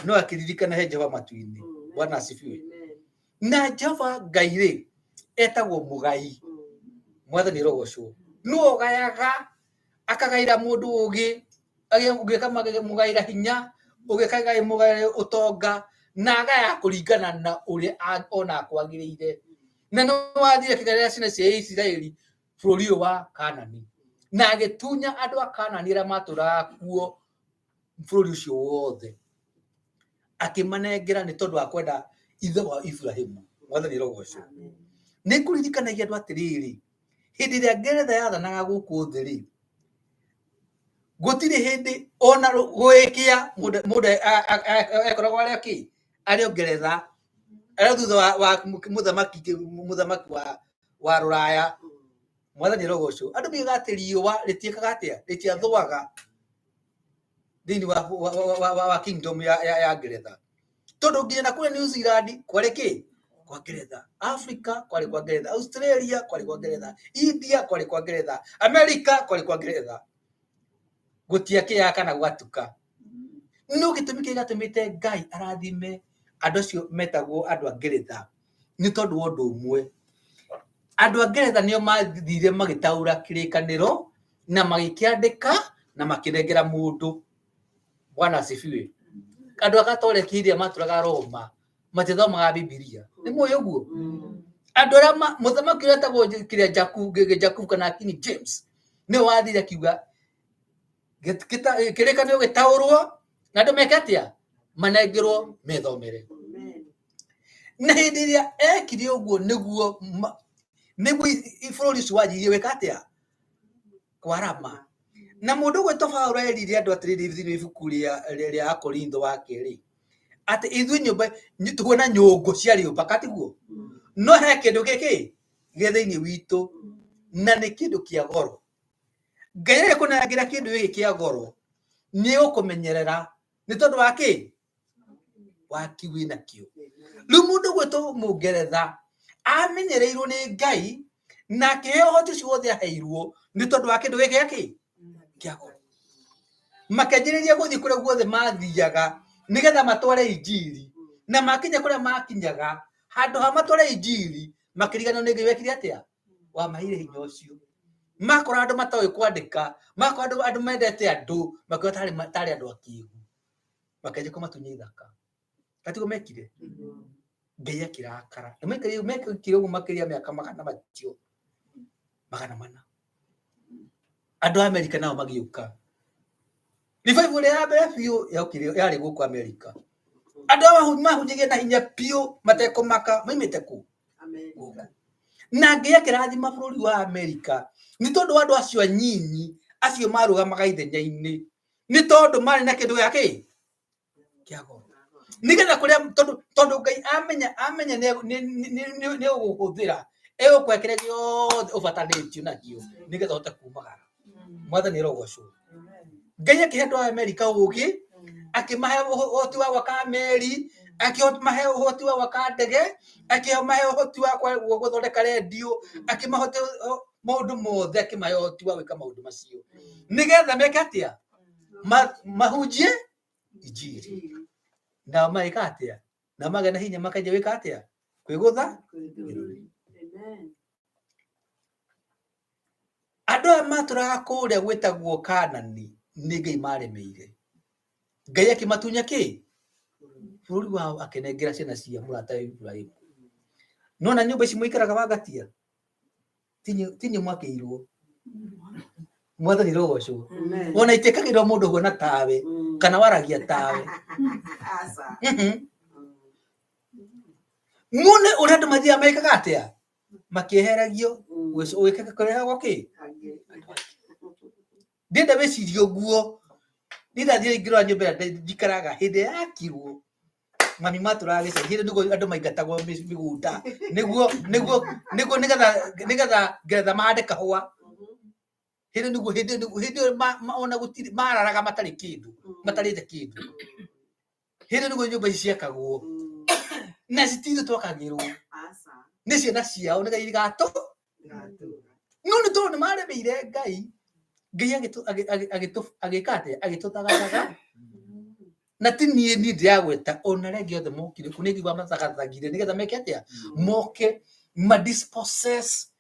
No akĩririkana he Jehova matu-inĩ. Bwana asifiwe. Na Jehova Ngai rĩ, etagwo mũgai. Mwathani arogocwo. Nĩwe ũgayaga, akagaĩra mũndũ ũgĩ, ũngĩ akamũgaĩra hinya, ũngĩ akamũgaĩra ũtonga, na agaya kũringana na ũrĩa ona kwagĩrĩire. Na nĩ wathire akĩgaĩra ciana cia Isiraeli bũrũri ũyũ wa Kanani. Na agĩtunya andũ a Kanani arĩa matũraga kuo bũrũri ũcio wothe. Akĩmanengera nĩ tondũ wa kwenda ithe wa Iburahĩmu. Mwathani arogocwo. Nĩ ngũririkanagia andũ atĩrĩrĩ, hĩndĩ ĩrĩa Ngeretha yathanaga gũkũ thĩ rĩ, gũtirĩ hĩndĩ ona gwĩkĩa mũndũ ekoragwo arĩ kĩ arĩ o Ngeretha, arĩ thutha wa mũthamaki wa Rũraya. Mwathani arogocwo. Andũ moigaga atĩ riũa rĩtiĩkaga atĩa, rĩtiathũaga thĩinĩ wa kingdom ya Ngeretha. Tondũ nginya na kũrĩa New Zealand kwarĩ kĩ? Kwa Ngeretha. Africa kwarĩ kwa Ngeretha. Australia kwarĩ kwa Ngeretha. India kwarĩ kwa Ngeretha. America kwarĩ kwa Ngeretha. Gũtiakĩaga kana gwatuka. No gĩtũmi kĩrĩa gĩatũmĩte Ngai arathime andũ acio metagwo andũ a Ngeretha nĩ tondũ wa ũndũ ũmwe. Andũ a Ngeretha nĩo mathire magĩtaũra kĩrĩkanĩro na magĩkĩandĩka na makĩnengera mũndũ. Bwana asifiwe. Andũ a Gatoreki hĩndĩ ĩrĩa matũraga Roma matithomaga Bibilia. Nĩ mũĩ ũguo? Andũ arĩa mũthamaki ũrĩa wetagwo kĩrĩa Jakubu kana King James nĩwe wathire akiuga kĩrĩkanĩro gĩtaũrwo na andũ meke atĩa? Manengerwo methomere. Na hĩndĩ ĩrĩa ekire ũguo nĩguo nĩguo bũrũri ũcio wanjirie gwĩka atĩa? Kwarama. Na mũndũ ũgwĩtwo Paũlũ erire andũ atĩrĩrĩ thĩinĩ wa ibuku rĩa Akorintho wa kerĩ, atĩ ithuĩ nyũmba tũhuana nyũngũ cia rĩũmba katiguo? No he kĩndũ gĩkĩ gĩ thĩinĩ witũ na nĩ kĩndũ kĩa goro. Ngai agĩkũnengera kĩndũ gĩkĩ kĩa goro nĩ egũkũmenyerera nĩ tondũ wa kĩ? Waki wĩ nakĩo. Rĩu mũndũ ũgwĩtwo mũngeretha amenyereirwo nĩ Ngai na akĩheo ũhoti ũcio wothe aheirwo nĩ tondũ wa kĩndũ gĩkĩ gĩa kĩ? Kĩa goro. Makĩanjĩrĩria gũthiĩ kũrĩa guothe mathiaga nĩgetha matware injiri, na makinya kũrĩa makinyaga, handũ ha matware injiri makĩriganĩrwo nĩ Ngai wekire atĩa? Wamaheire hinya ũcio. Makora andũ matoĩ kwandĩka, makora andũ mendete andũ, makiuga tarĩ andũ akĩgu. Makĩanjia kũmatunya ithaka. Katiguo mekire? Ngai akĩrakara. Na mekire ũguo makĩria mĩaka magana macio 400. Andũ a Amerika nao magĩũka. Revival ĩrĩa ya mbere biũ yokire yarĩ gũkũ Amerika. Andũ aya mahunjagia na hinya biũ matekũmaka maimĩte kũ? Gũkũ. Na Ngai akĩrathima bũrũri wa Amerika nĩ tondũ wa andũ acio anyinyi acio marũgamaga ithenya-inĩ nĩ tondũ marĩ na kĩndũ gĩa kĩ? Kĩa goro. Nĩgetha kũrĩa tondũ Ngai amenya nĩ ũgũhũthĩra egũkũhe kĩrĩa gĩothe ũbatarĩtio nakĩo nĩgetha ũhote kumagara. Mwathani arogocwo. Ngai akĩhe andũ a Amerika ũgĩ, akĩmahe ũhoti wa gwaka meri, akĩmahe ũhoti wa gwaka ndege, akĩmahe ũhoti wa gũthondeka rendio, akĩmahe maũndũ mothe, akĩmahe ũhoti wa gwĩka maũndũ macio. Nĩgetha meke atĩa? Mahunjie injiri. Nao magĩka atĩa? Nao magĩa na hinya makanjia gwĩka atĩa? Kwĩgũtha. Andũ aya matũraga kũrĩa gwĩtagwo Kanani nĩ Ngai maremeire. Ngai akĩmatunya kĩ? Bũrũri wao akĩnengera ciana cia mũrata Iburahĩmu. Nona nyũmba ici mũikaraga Wangatia? Tinyu mwakĩirwo. Mwathani rogocwo. Ona itiĩkagĩrwo mũndũ ũhuana tawe kana waragia tawe. Muone ũrĩa andũ mathiaga mekaga atĩa? Makĩeheragio kũrehagwo kĩ? Ndĩrenda wĩcirie ũguo. Niĩ ndathiĩ ngĩrora nyũmba ĩrĩa njikaraga hĩndĩ ĩrĩa yakirwo mami matũraga gĩcagi hĩndĩ nĩguo andũ maingatagwo mĩgũnda nĩguo nĩguo nĩguo nĩgetha nĩgetha ngeretha mahande kahũa. Hĩndĩ nĩguo hĩndĩ nĩguo hĩndĩ ĩyo ona gũtirĩ mararaga matarĩ kĩndũ matarĩte kĩndũ. Hĩndĩ nĩguo nyũmba ici ciakagwo na citirĩ twakagĩrwo nĩ ciana ciao nĩgetha igatũ no nĩ tondũ nĩ maremeire Ngai. Ngai agĩka atĩa? Agĩtũthagathaga. Na ti niĩ niĩ ndĩragweta ona arĩa angĩ othe mokire kũ nĩ ngigua mathagathagire nĩgetha meke atĩa moke ma dispossess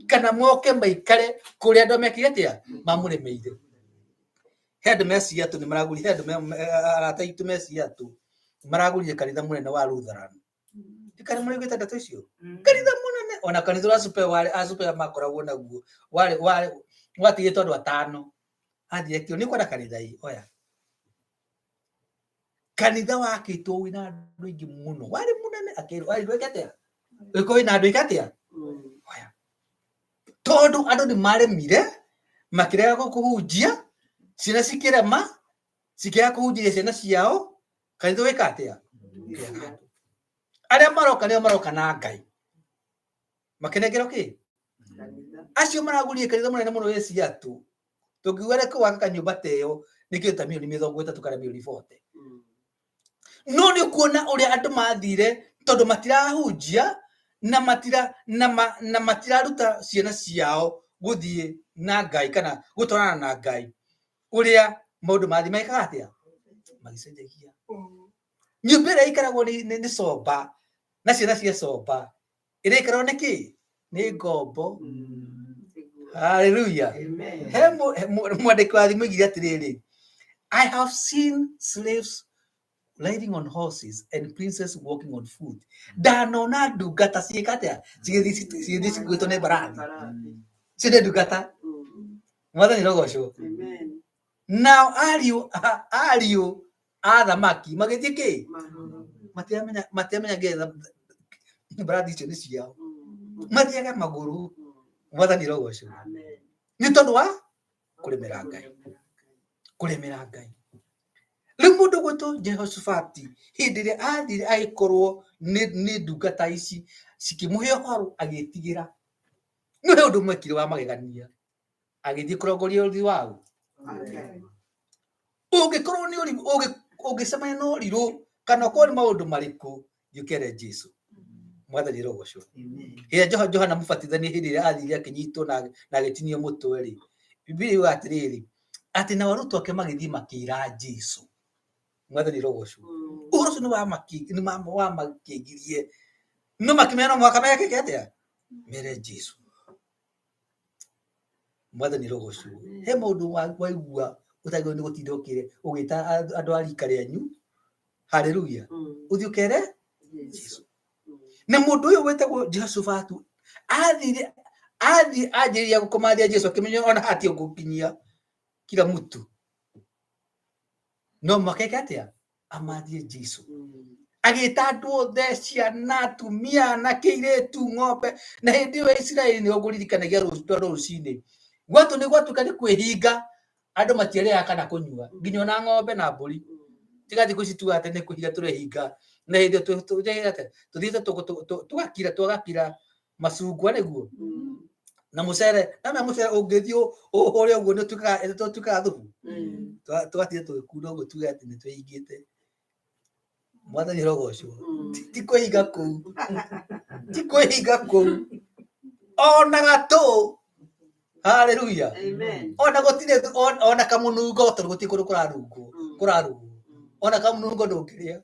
kana moke maikare kũrĩa andũ mekire atĩa mamũremeire. He andũ me Seattle nĩ maragũrire, he andũ arata aitũ me Seattle maragũrire kanitha mũnene wa Lutheran. Ndikana mũraiguĩte ndeto icio? Kanitha mũnene ona kanitha ũrĩa Asupe warĩ Asupe makoragwo naguo warĩ warĩ watigĩtwo andũ atano. Athiĩ akĩũria nĩ ũkwenda kanitha ĩ oya. Kanitha wakĩtwo wĩna andũ aingĩ mũno warĩ mũnene akĩrwo arirwo ĩke atĩa ũgĩkorwo wĩna andũ ĩke atĩa oya. Tondũ andũ nĩ maremire makĩrega kũhunjia ciana cikĩrema cikĩaga kũhunjĩria ciana ciao kanitha wĩka atĩa arĩa maroka nĩo maroka na Ngai makenengerwo kĩ acio maragũrire kanitha mũnene mũno wĩ Seattle tũngiuga reke gwaka kanyũmba ta ĩyo nĩ kĩndũ ta mirioni 30 kana mirioni 40 no nĩ ũkuona ũrĩa andũ mathire tondũ matirahunjia na matira na, ma, na matiraruta ciana ciao gũthiĩ na Ngai kana gũtwarana na Ngai ũrĩa maũndũ mathiĩ mekaga atĩa magĩcenjagia nyũmba ĩrĩa ĩikaragwo nĩ comba na ciana cia comba ĩraikarwo nĩ kĩ nĩ ngombo haleluya he mwandĩki wa thimũ oigire atĩrĩrĩ I have seen slaves riding on horses and princes walking on foot ndanona ndungata ciĩka atĩa cigĩthiĩ cigĩthiĩ cikuĩtwo nĩ mbarathi icio nĩ ndungata mwathani rogocwo nao ariũ ariũ a thamaki magĩthiĩ kĩ matiramenya matiramenya nginya mbarathi icio nĩ ciao mathiaga magũrũ mwathani rogocwo nĩ tondũ wa kũremera Ngai kũremera Ngai rĩu mũndũ gwĩtwo Jehoshafati hĩndĩ ĩrĩa athire agĩkorwo nĩ ndungata ici cikĩmũhe ũhoro agĩtigĩra no he ũndũ mwekire wa magegania agĩthiĩ kũrongoria ũthiũ waũ ũngĩkorwo nĩ ũrimũ ũngĩcemania na ũrirũ kana ũkorwo nĩ maũndũ marĩkũ thiĩ ũkere Jesu mwathani rogocwo hĩrĩa Johana mũbatithania hĩndĩ ĩrĩa athire akĩnyitwo na agĩtinio mũtwe rĩ Bibilia yugaga atĩrĩrĩ atĩ nao arutwo ake magĩthiĩ makĩra Jesu mwathani rogocwo ũhoro ũcio nĩ wamakĩgirie no makĩmenya no mũhaka meke atĩa mere Jesu mwathani rogocwo he maũndũ waigua ũtagĩrĩirwo nĩ gũtinda ũkĩre ũgĩta andũ a rika rĩanyu haleluya ũthiĩ ũkere Jesu na mũndũ ũyũ wĩtagwo Jehoshafatu athire athiĩ anjĩrĩria gũkũmathia Jesu akĩmenya ona hatirĩ ũngũkinyia kila mtu no mũhaka eke atĩa amathie Jesu agĩta andũ othe ciana atumia anake airĩtu ng'ombe na hĩndĩ ĩyo Isiraeli nĩho ngũririkanagia rũcinĩ gwatũ nĩ gwatuĩka nĩ kwĩhinga andũ matiarĩaga kana kũnyua nginya ona ng'ombe na mbũri tiga thikũ ici tuga atĩ nĩ kwĩhinga tũrehinga na hĩndĩ ĩyo tũthiĩte tũgakira tũgakira macungwa nĩguo na mũcere na mũcere ũngĩthiĩ ũhũre ũguo nĩ ũtuĩkaga thubu tũgatinda tũgĩkunda ũguo tuge atĩ nĩ twĩhingĩte mwathani rogocwo ti kwĩhinga kũu ti kwĩhinga kũu ona gatũ haleluya ona gũtirĩ ona kamũnungo tondũ gũtirĩ kũndũ kũrarungwo kũrarugwo ona kamũnungo ndũngĩrĩa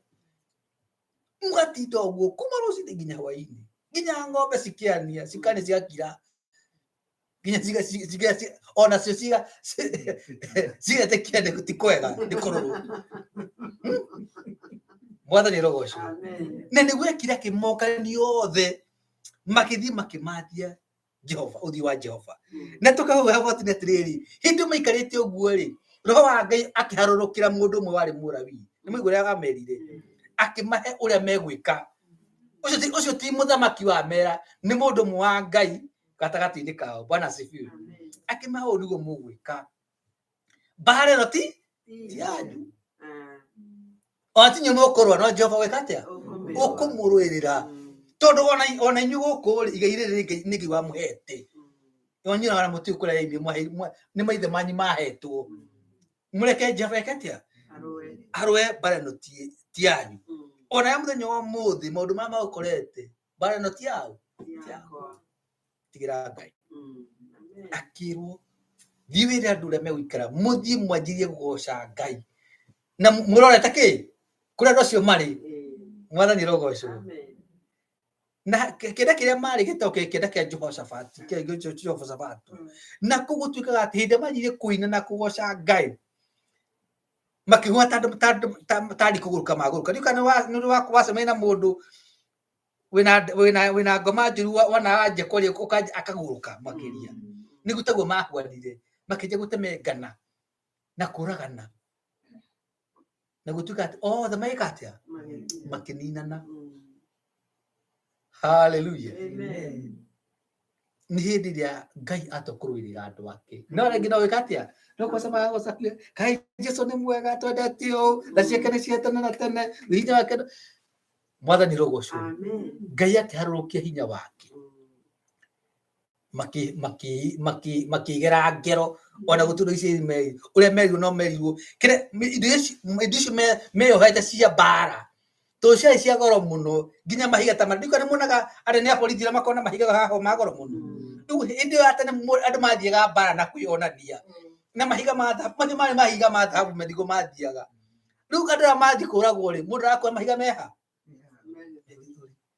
mũgatinda ũguo kuma rũcinĩ nginya hwainĩ nginya ng'ombe cikĩania cikania cigakira nginya ona cio cigetĩkia nĩ ti kwega nĩ kũrũrũ mwathani rogocwo na nĩguo ekire akĩmokania othe makĩthiĩ makĩmathia Jehova ũthiũ wa Jehova na tũkauga hau atĩ atĩrĩrĩ hĩndĩ ĩyo maikarĩte ũguo rĩ roho wa Ngai akĩharũrũkĩra mũndũ ũmwe warĩ Mũlawii nĩ mũigua ũrĩa amerire akĩmahe ũrĩa megwĩka ũcio ti mũthamaki wa mera nĩ mũndũ ũmwe wa Ngai gatagatĩ-inĩ kao Bwana asifiwe akĩmahe ũũ nĩguo mũgwĩka mbara ĩno ti yanyu ona ti inyuĩ mũkũrũa no Jehova gwĩka atĩa ũkũmũrũĩrĩra tondũ ona inyuĩ gũkũ rĩ igai rĩrĩ nĩ Ngai wamũhete inyuĩ ona mũtiũĩ kũrĩa yaumire nĩ maithe manyu mahetwo mũreke Jehova eke atĩa arũe mbara ĩno ti yanyu ona ya mũthenya wa ũmũthĩ maũndũ marĩa magũkorete mbara ĩno ti yaũ tigĩra Ngai akĩrwo thiĩ wĩre andũ ũrĩa megũikara mũthiĩ mwanjĩrie kũgoca Ngai Na mũrorete kĩ kũrĩa andũ acio marĩ. Mwathani rogocwo. Na kĩanda kĩrĩa marĩ gĩtagwo kĩanda kĩa Jehoshaphat, kĩa Jehoshaphat. Na kũu gũtuĩkaga atĩ hĩndĩ ĩrĩa mathiire kũina na kũgoca Ngai, makĩgwa ta tarĩ kũgũrũka magũrũka. Ndiũĩ kana nĩ ũrĩ wacemania na mũndũ wĩna ngoma njũru, wona wanjia kwaria akagũrũka makĩria. Nĩguo taguo mahuanire, makĩanjia gũtemengana na kũragana, na gũtuĩka atĩ othe magĩka atĩa? Makĩninana. Haleluya. Nĩ hĩndĩ ĩrĩa Ngai atua kũrũĩrĩra andũ ake. No rĩngĩ no wĩka atĩa? No kũgoca magagoca, kaĩ Jesũ nĩ mwega, twendete ũũ, na ciake nĩ cia tene na tene, hinya wake. Mwathani rogocwo. Ngai akĩharũrũkia hinya wake, makĩgera ngero ona gũtirĩ ici meri ũrĩa merirwo no merirwo kĩrĩa indo icio meyohete cia mbara, tondũ ciarĩ cia goro mũno, nginya mahiga ta marĩa ndikana muonaga anene a borithi arĩa makoragwo na mahiga haha ma goro mũno. Rĩu hĩndĩ ĩyo ya tene andũ mathiaga mbara na kwĩyonania na mahiga ma thahabu, macio marĩ mahiga ma thahabu nĩguo mathiaga. Rĩu andũ arĩa mathiĩ kũragwo rĩ, mũndũ arakua mahiga meha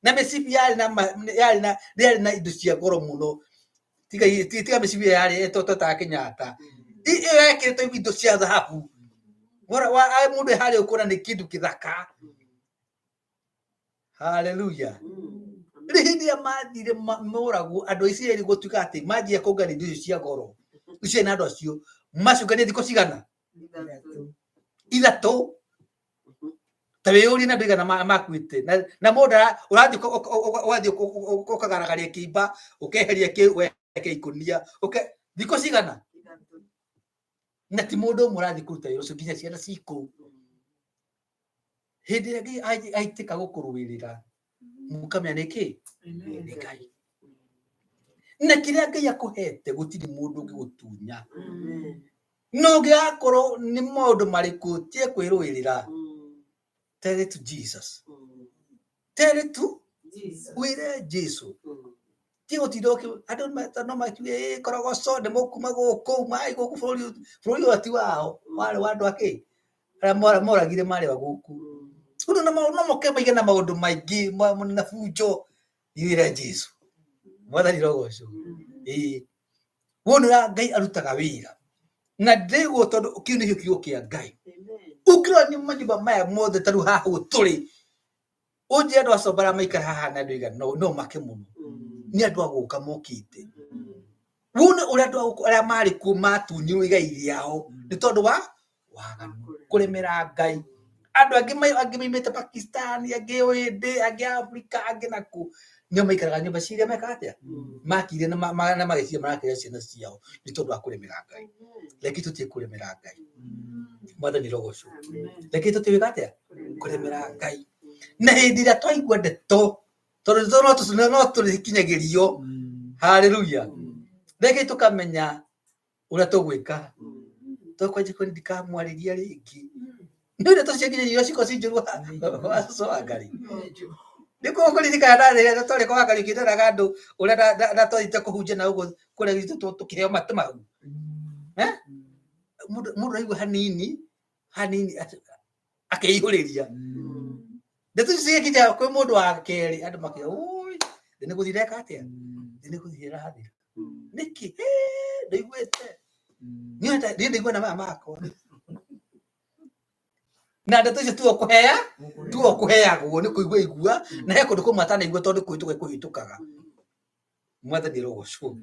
na mĩcibi yarĩ na indo cia goro mũno, tiga mĩcibi ĩyo yarĩ ĩtwetaga Kenyatta, ĩyo yekĩrĩtwo indo cia thahabu. Mũndũ harĩa ũkuona nĩ kĩndũ kĩthaka. Haleluya. Rĩu hĩndĩ ĩrĩa mathire moragwo andũ a Isiraeli, gũtuĩka atĩ manjia kũngania indo icio cia goro icio na andũ acio maciũngania thikũ cigana? 3. Ta wĩyũrie, na andũ aigana makuĩte? Na mũndũ ũrathiĩ ũgathiĩ ũkagaragaria kĩimba, ũkeheria kĩu, ũgekĩra ikũnia thikũ cigana? Na ti mũndũ ũmwe ũrathiĩ kũruta wĩra ũcio, nginya ciana cikũu. Hĩndĩ ĩrĩa Ngai aitĩka gũkũrũĩrĩra, mũkamenya nĩ kĩ nĩ Ngai, na kĩrĩa Ngai akũhete gũtirĩ mũndũ ũngĩgũtunya. No ũngĩgakorwo nĩ maũndũ marĩkũ tie kwĩrũĩrĩra, tell it to Jesus, tell it to wĩre Jesu. Ti gũtinda andũ no makiuge, "Ĩ, korogoco nĩ mũkuma gũkũ, mai gũkũ bũrũri." Bũrũri ũyũ ti wao, warĩ wa andũ akĩ arĩa moragire marĩ a gũkũ. Rĩu no moke maige na maũndũ maingĩ na bunjo, wĩre Jesu. Mwathani rogocwo. Ĩĩ, wona ũrĩa Ngai arutaga wĩra na ndĩguo, tondũ kĩu nĩkĩo kiugo kĩa Ngai. Ũngĩrora manyũmba maya mothe ta rĩu haha ũguo tũrĩ, ũnjĩre andũ acio bara maikara haha na andũ aigana, no make mũno nĩ andũ a gũka mokĩte. Wone ũrĩa andũ a gũkũ arĩa marĩ kuo matunyirwo igai rĩao nĩ tondũ wa waganu, kũremera Ngai. Andũ angĩ angĩ maimĩte Pakistan, angĩ Ũhĩndĩ, angĩ Afrika, angĩ nakũ, nĩo maikaraga nyũmba ciria mekaga atĩa makire na magĩciria marakĩra ciana ciao nĩ tondũ wa kũremera Ngai. Reke tũtige kũremera Ngai. Mwathani rogocwo. Reke tũtige atĩa kũremera Ngai. Na hĩndĩ ĩrĩa twaigua ndeto, tondũ ndeto no tũrĩkinyagĩrio, haleluya, reke tũkamenya ũrĩa tũgwĩka. Tũkwanjia kwĩra, ndikamwarĩria rĩngĩ. Nĩ ndeto ciakinyĩrio ciko ci njũru wa Ngai. Nĩkuo kũririkana rĩrĩa twarĩ kwa Ngai ũkĩnderaga andũ ũrĩa ndatwarĩte kũhunjia na ũguo kũrĩa gwitũ tũkĩheo matũ mau. Eh? Mũndũ aigua hanini hanini akeihũrĩria. Ndeto icio cigakinya kwĩ mũndũ wa kerĩ, andũ makiuga, "Ũi, thĩ nĩ gũthira ĩka atĩa? Thĩ nĩ gũthira ĩrathira." Nĩkĩ? Ndaiguĩte. Niĩ ndaigua na maya makwa. Na ndeto icio tuo kũhea tuo kũheagwo nĩ kũigua igua, na he kũndũ kũmwe atanaigua tondũ kũhĩtũka kũhĩtũkaga. Mwathani rogocwo.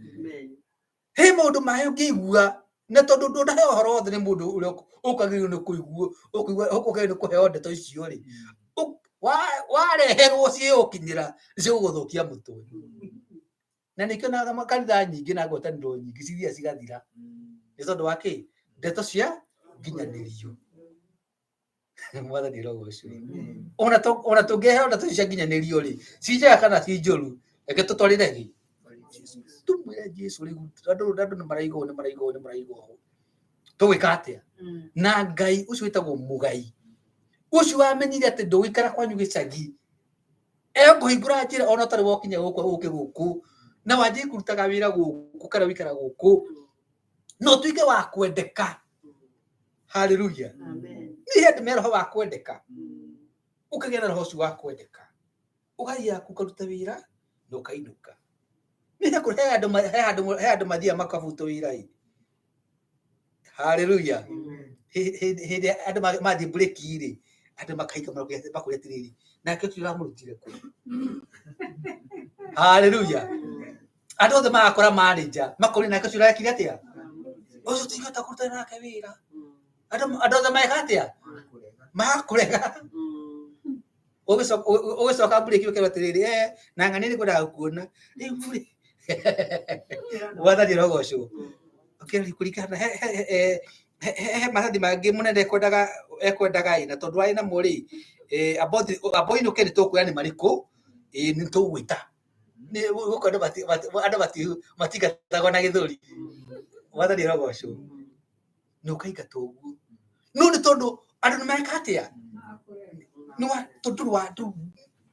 He maũndũ maya ũngĩigua, na tondũ ndũnaheo ũhoro wothe nĩ mũndũ ũrĩa ũkwagĩrĩirwo nĩ kũigua, ũkũigua ũkagĩrĩirwo nĩ kũheo ndeto icio rĩ, wareherwo ciĩgũkinyĩra cigũgũthũkia mũtwe. Na nĩkĩo na makanitha nyingĩ na ngwatanĩro nyingĩ cithiaga cigathira nĩ tondũ wa kĩ? Ndeto cia nginyanĩrio. Mwathani rogocwo. Ona tũngĩheo ndeto icio cia nginyanĩrio rĩ, ci njega kana ci njũru, reke tũtwarĩre gĩ tumwĩre Jesu. Rĩu andũ nĩ maraigua ũũ, nĩ maraigua ũũ, nĩ maraigua ũũ, tũgwĩka atĩa? Na Ngai ũcio wĩtagwo mũgai ũcio wamenyire atĩ ndũgũikara kwanyu gĩcagi, ekũhingũra njĩra ona ũtarĩ wakinya gũkũ, ũke gũkũ na wanjie kũrutaga wĩra gũkũ kana wĩikara gũkũ na ũtuĩke wa kwendeka. Haleluya. Nĩ he andũ me roho wa kwendeka, ũkagĩa na roho ũcio wa kwendeka, ũgathiĩ ũkaruta wĩra na ũkainũka. Nĩ he kũrĩ- he andũ ma- he andũ he andũ mathiaga makabutwo wĩra ĩ. Haleluya. Hĩndĩ ĩrĩa andũ mathiĩ mburĩki rĩ, andũ makahinga makoria atĩrĩrĩ, nake ũcio ũramũrutire kũ? Haleluya. Andũ othe magakora manager, makoria nake ũcio ũrekire atĩa? Ũcio tũtingĩhota kũruta nake wĩra. Andũ othe meka atĩa? Makũrega. Ũgĩcoka mburĩki ũkerwo atĩrĩrĩ, eh, na ng'ania nĩ ngwendaga gũkuona. Rĩu rĩ, Mwathani arogocwo. Kũringana na he maratathi mangĩ mũnene ekwendaga ĩ, na tondũ arĩ namo rĩ, amba ũinũke nĩ tũkwĩra nĩ marĩkũ, nĩ tũgwĩta. Gũkũ andũ matingatagwo na gĩthũri. Mwathani arogocwo. Na ũkaingatwo ũguo. No nĩ tondũ andũ nĩ meka atĩa? Nĩ wa tondũ wa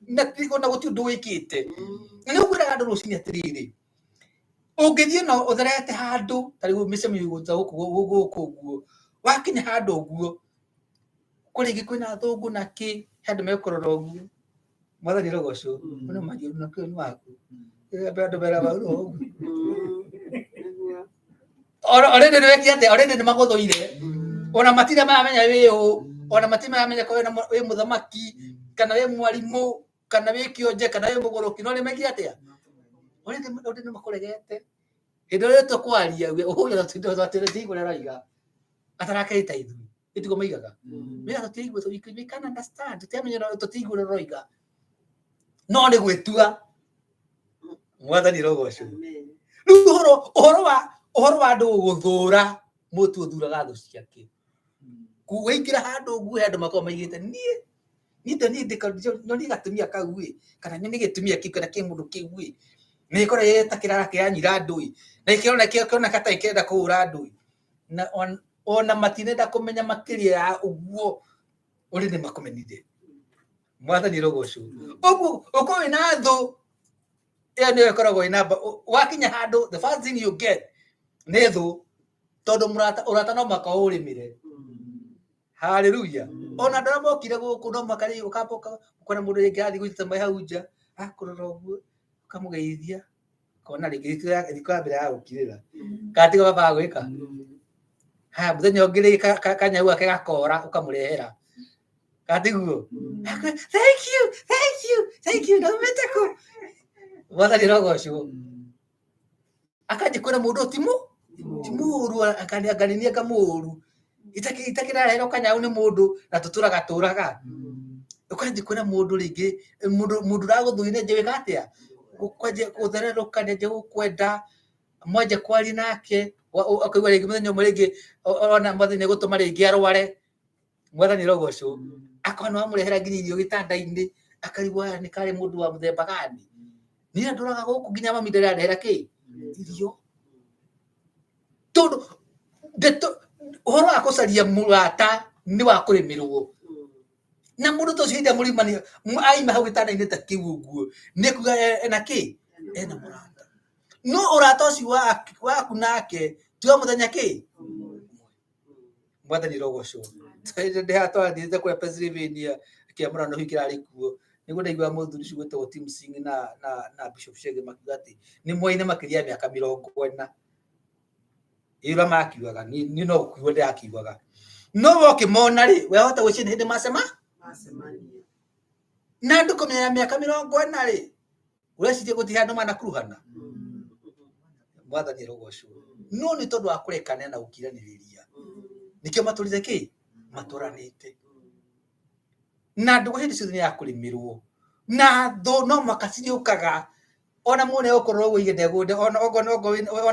na ona gũtirĩ ũndũ wĩkĩte. Na nĩ ũkwĩraga andũ rũcinĩ atĩrĩrĩ, ũngĩthiĩ na ũtherete handũ ta rĩu mĩcemanio ta gũkũ gũkũ ũguo, wakinya handũ ũguo, kũrĩ rĩngĩ kwĩna athũngũ na kĩ, he andũ mekũrora ũguo, Mwathani arogocwo, no manjie na kĩo nĩ waku. Andũ meraga ũguo. Already nĩ wekire atĩa? Already nĩ magũthũire. Ona matirĩ maramenya wĩ ũ, ona matirĩ maramenya korwo wĩ mũthamaki, kana wĩ mwarimũ, kana wĩ kĩonje, kana wĩ mũgũrũki, no nĩ mekire atĩa? Already nĩ makũregete. Hĩndĩ ĩrĩa tũkwaria, ũyũ tũtiraigua ũrĩa aroiga, atarakĩrĩ ta ithuĩ, ĩtiguo maigaga. Wĩra tũtiraigua, we can understand, tũtiramenya tũtiraigua ũrĩa ũroiga. No nĩ gwĩtua. Mwathani arogocwo. Rĩu ũhoro wa andũ gũgũthũra, mũtu ũthuraga thũ ciake. Waingĩra handũ ũguo he andũ makoragwo maigĩte niĩ niĩ niĩ gatumia kau ĩ, kana nĩ gĩtumia kĩu kana kĩmũndũ kĩu ĩ, na gĩkorwo gĩta kĩrara kĩranyira andũ ĩ, na gĩkĩroneka ta kĩrenda kũhũra andũ ĩ, na ona matinenda kũmenya makĩria ya ũguo ũrĩ nĩ makũmenire. Mwathani arogocwo. Ũguo ũkorwo wĩna thũ, ĩyo nĩyo ĩkoragwo ĩ namba, wakinya handũ the first thing you get nĩ thũ, tondũ ũrata no mũhaka ũrĩmĩre. Haleluya. Ona andũ arĩa mokire gũkũ no mũhaka rĩu ũkamba ũkona mũndũ rĩngĩ athiĩ gũitĩte maĩ hau nja, akũrora ũguo, ũkamũgeithia, ũkona rĩngĩ thikũ ya mbere ya gũkirĩra. Kana tigo baba gwĩka. Haya mũthenya ũngĩ rĩngĩ kanyau gake gakora ũkamũrehera. Kana tiguo? Thank you, thank you, thank you, ndaumĩte kũ? Mwathani arogocwo. Akanjia kwĩra mũndũ ũyũ ti mũũru, anganinia anga mũũru. Itakĩrarehera kanyau nĩ mũndũ na tũtũraga tũraga. Ũkanjia kwĩra mũndũ rĩngĩ, mũndũ ũragũthũire nĩanjia gwĩka atĩa? Kwanjia gũthererũka, nĩanjia gũkwenda, mwanjia kwaria nake, ũkaigua rĩngĩ mũthenya ũmwe rĩngĩ ona Mwathani nĩegũtũma rĩngĩ arware. Mwathani arogocwo. Akorwo nĩ wamũrehera nginya irio gĩtanda-inĩ, akarigwo aya nĩ karĩ mũndũ wa mũthemba gani. Niĩ ndũraga gũkũ nginya mami ndarandehera kĩ? Irio. Tondũ ndeto ũhoro wa gũcaria mũrata nĩ wa kũrĩmĩrwo. Na mũndũ ta ũcio hĩndĩ ĩrĩa mũrĩmani aima hau gĩtanda-inĩ ta kĩu ũguo, nĩ kuga ena kĩ? Ena mũrata. No ũrata ũcio waku nake ti wa mũthenya kĩ? Mwathani arogocwo. Twathiĩte kũrĩa Pennsylvania kĩamũrano hihi kĩrarĩ kuo, nĩguo ndaiguaga mũthuri ũcio gwĩtagwo Tim Singh na Bishop Chege makiuga atĩ nĩ moaine makĩria ya mĩaka 40. Ĩ ũrĩa makiugaga, niĩ no gũkiuga ndĩrakiugaga. No we ũkĩmona rĩ, wahota gwĩciria nĩ hĩndĩ macema? Na andũ kũmenya mĩaka 40 rĩ, ũreciria gũtirĩ handũ manakuruhana? Mwathani arogocwo. No nĩ tondũ wa kũrekania na gũkiranĩrĩria, nĩkĩo matũrire kĩ? Matũranĩte. Na ndũgũ hĩndĩ ciothe nĩ ya kũrĩmĩrwo. Na thũ no mũhaka cirĩũkaga, ona mũndũ nĩegũkorwo ũguo aige ndegũnde, ona ona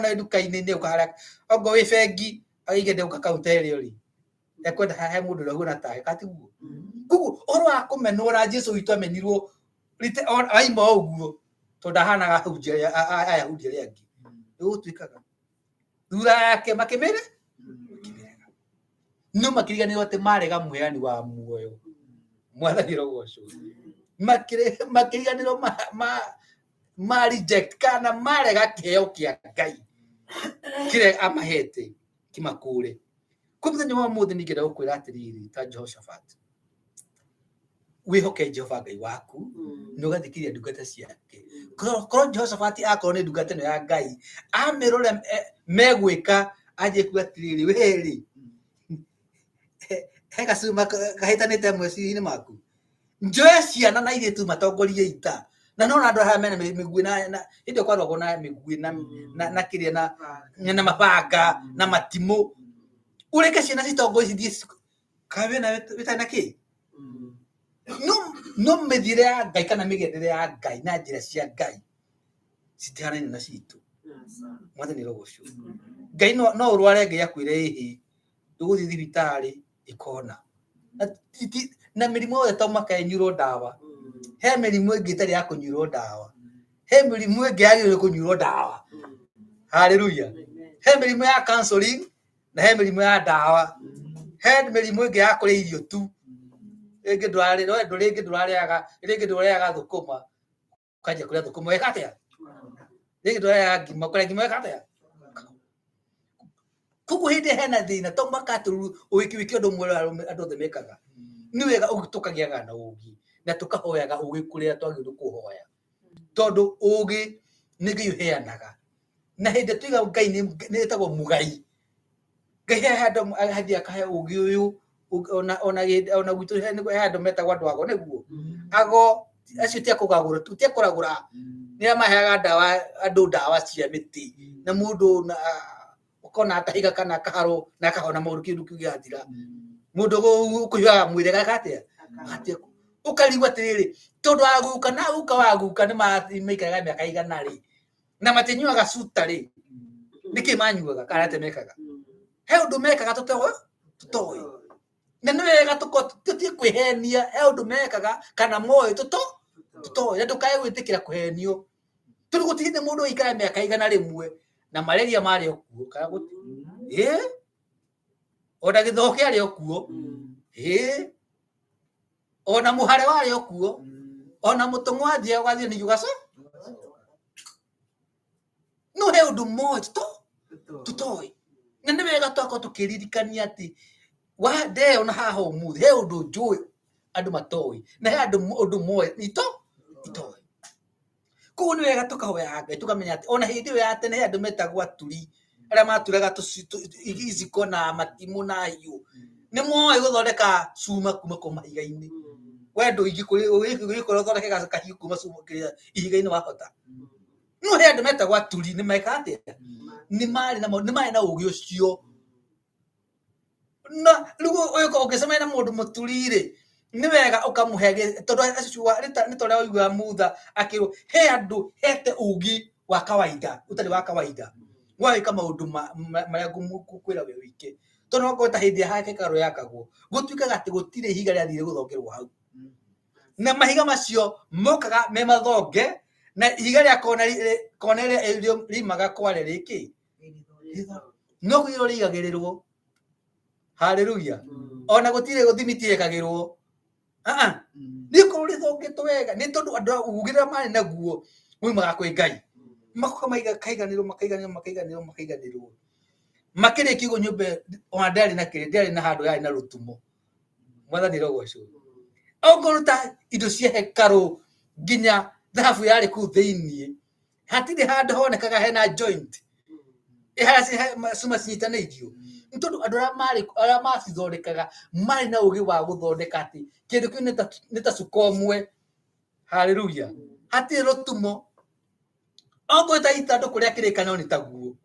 wĩ nduka-inĩ nĩegũka harĩa, okorwo wĩ bengi aige ndegũka kaunta ĩrĩa ũrĩ. Ekwenda he mũndũ ũrĩa ũhuana take, kana tiguo? Koguo ũhoro wa kũmenwo na Jesũ witũ amenirwo aima o ũguo, tondũ ndahanaga Ayahudi arĩa angĩ. Nĩguo gũtuĩkaga. Thutha yake makĩmĩre? Makĩmĩrega. No makĩriganĩrwo atĩ marega mũheani wa muoyo. Mwathani arogocwo. Makĩriganĩrwo ma reject kana marega kĩheo kĩa Ngai kĩrĩa amahete kĩmakũre. Kwa mũthenya wa mũthĩ ningĩenda gũkwĩra atĩrĩrĩ ta Jehoshaphat, wĩhoke Jehova Ngai waku na ũgathikĩrĩria ndungata ciake. Korwo Jehoshaphat akorwo nĩ ndungata ĩno ya Ngai, amĩra ũrĩa megwĩka, anjie kuga atĩrĩrĩ, we rĩ, he gacuma kahĩtanĩte meciria-inĩ maku. Njoe ciana na airĩtu matongorie ita. Na nona andũ aya mena mĩguĩ na hĩndĩ ĩyo kwarũagwo na mĩguĩ na kĩrĩa na mabanga na matimũ. Ũreke ciana citongorie cithiĩ kaĩ wĩna wĩtarĩ na kĩ? No no mĩthiĩre ya Ngai kana mĩgendere ya Ngai na njĩra cia Ngai citihanaine na citũ. Mwathani arogocwo. Ngai no ũrware Ngai akwĩre ĩhĩ ndũgũthiĩ thibitarĩ ĩkona. Na mĩrimũ yothe to mũhaka ĩnyuĩrwo ndawa. He mĩrimũ ĩngĩ ĩtarĩ ya kũnyuĩrwo ndawa. He mĩrimũ ĩngĩ yagĩrĩirwo kũnyuĩrwo ndawa. Haleluya. He mĩrimũ ya counseling na he mĩrimũ ya ndawa. He mĩrimũ ĩngĩ ya kũrĩa irio tu. Rĩngĩ ndũrarĩ, rĩngĩ ndũrarĩaga, rĩngĩ ndũrarĩaga thũkũma, ũkanjia kũrĩa thũkũma weka atĩa? Rĩngĩ ndũrarĩaga ngima, ũkarĩa ngima weka atĩa? Koguo hĩndĩ ĩrĩa hena thĩna to mũhaka atĩ wĩke wĩke ũndũ ũmwe ũrĩa andũ othe mekaga. Nĩ wega tũkagĩaga na ũũgĩ na tũkahoyaga ũũgĩ kũrĩa twagĩrĩirwo kũhoya. Tondũ ũũgĩ nĩ Ngai ũheanaga. Na hĩndĩ ĩrĩa tuoiga Ngai nĩ etagwo mũgai. Ngai he handũ athiaga akahe ũũgĩ ũyũ ona gwitũ he andũ metagwo andũ ago nĩguo. Ago acio ti a kũgagũra ti a kũragũra nĩ arĩa maheaga ndawa andũ ndawa cia mĩtĩ na mũndũ ũkona akahiga kana akaharwo na akahona maũndũ kĩndũ kĩu gĩathira. Mũndũ ũkũhiũhaga mwĩrĩ ageka atĩa? Agatiga ũkarigwo atĩrĩrĩ tondũ aguka na guka wa guka nĩ maikaraga mĩaka igana rĩ na matinyuaga cuta rĩ nĩkĩ manyuaga kana atĩa mekaga? He ũndũ mekaga tũtoĩ tũtoĩ na nĩ wega tũtige kwĩhenia he ũndũ mekaga kana moĩ tũtoĩ na ndũkae gwĩtĩkĩra kũhenio tondũ gũtirĩ hĩndĩ mũndũ aikara mĩaka 100 na malaria marĩ o kuo kana ĩĩ ona gĩthoo kĩarĩ o kuo ĩĩ ona mũhare warĩ o kuo ona mũtũmwo athiaga ũgathiĩ ningĩ ũgacoka no he ũndũ moĩ tũtoĩ na nĩ wega twakorwo tũkĩririkania atĩ wa ndeyona haha ũmũthĩ he ũndũ njũĩ andũ matoĩ na he andũ ũndũ moĩ itoĩ. Koguo nĩ wega tũkahoya Ngai tũkamenya atĩ ona hĩndĩ ĩyo ya tene he andũ metagwo aturi arĩa maturaga iciko na matimũ na hiũ. Nĩ moĩ gũthondeka cuma kuma kũ mahiga-inĩ. We ndũngĩkora ũthondeke kahiũ kuma ihiga-inĩ wahota? No he andũ metagwo aturi nĩ mekaga atĩa? Nĩ marĩ na ũgĩ ũcio. Na rĩu ũngĩcemania na mũndũ mũturi rĩ, nĩ wega ũkamũhe tondũ acio nĩ ta ũrĩa ũiguaga Mutha akĩrwo he andũ hete ũgĩ wa kawaida ũtarĩ wa kawaida wa gwĩka maũndũ marĩa ngũkwĩra we wĩke. Tondũ no okorwo ta hĩndĩ ĩrĩa hekarũ yakagwo gũtuĩkaga atĩ gũtirĩ ihiga rĩathire gũthongerwo hau. Na mahiga macio mokaga me mathonge na ihiga rĩa kona kona ĩrĩa riumaga kware rĩkĩ no kũigĩrwo rĩigagĩrĩrwo. Haleluya. Ona gũtirĩ thimiti ĩkagĩrwo. Nĩ korwo rĩthongetwo wega nĩ tondũ andũ ũgĩ ũrĩa marĩ naguo waumaga kwĩ Ngai. Magoka makaiganĩrwo makaiganĩrwo makaiganĩrwo makaiganĩrwo. Makĩrĩkia ũguo nyũmba ona ndĩarĩ na kĩrĩa ndĩarĩ na handũ yarĩ na rũtumo. Mwathani arogocwo. Ongorwo ta indo cia hekarũ nginya thahabu yarĩ kũu thĩiniĩ hatirĩ handũ honekaga hena joint harĩa cuma cinyitanĩirio nĩ tondũ andũ arĩa marĩ arĩa macithondekaga marĩ na ũgĩ wa gũthondeka atĩ kĩndũ kĩu nĩ ta cuka ũmwe. Haleluya. Hatirĩ rũtumo. Ongorwo ta ithandũkũ rĩa kĩrĩkanĩro nĩ taguo.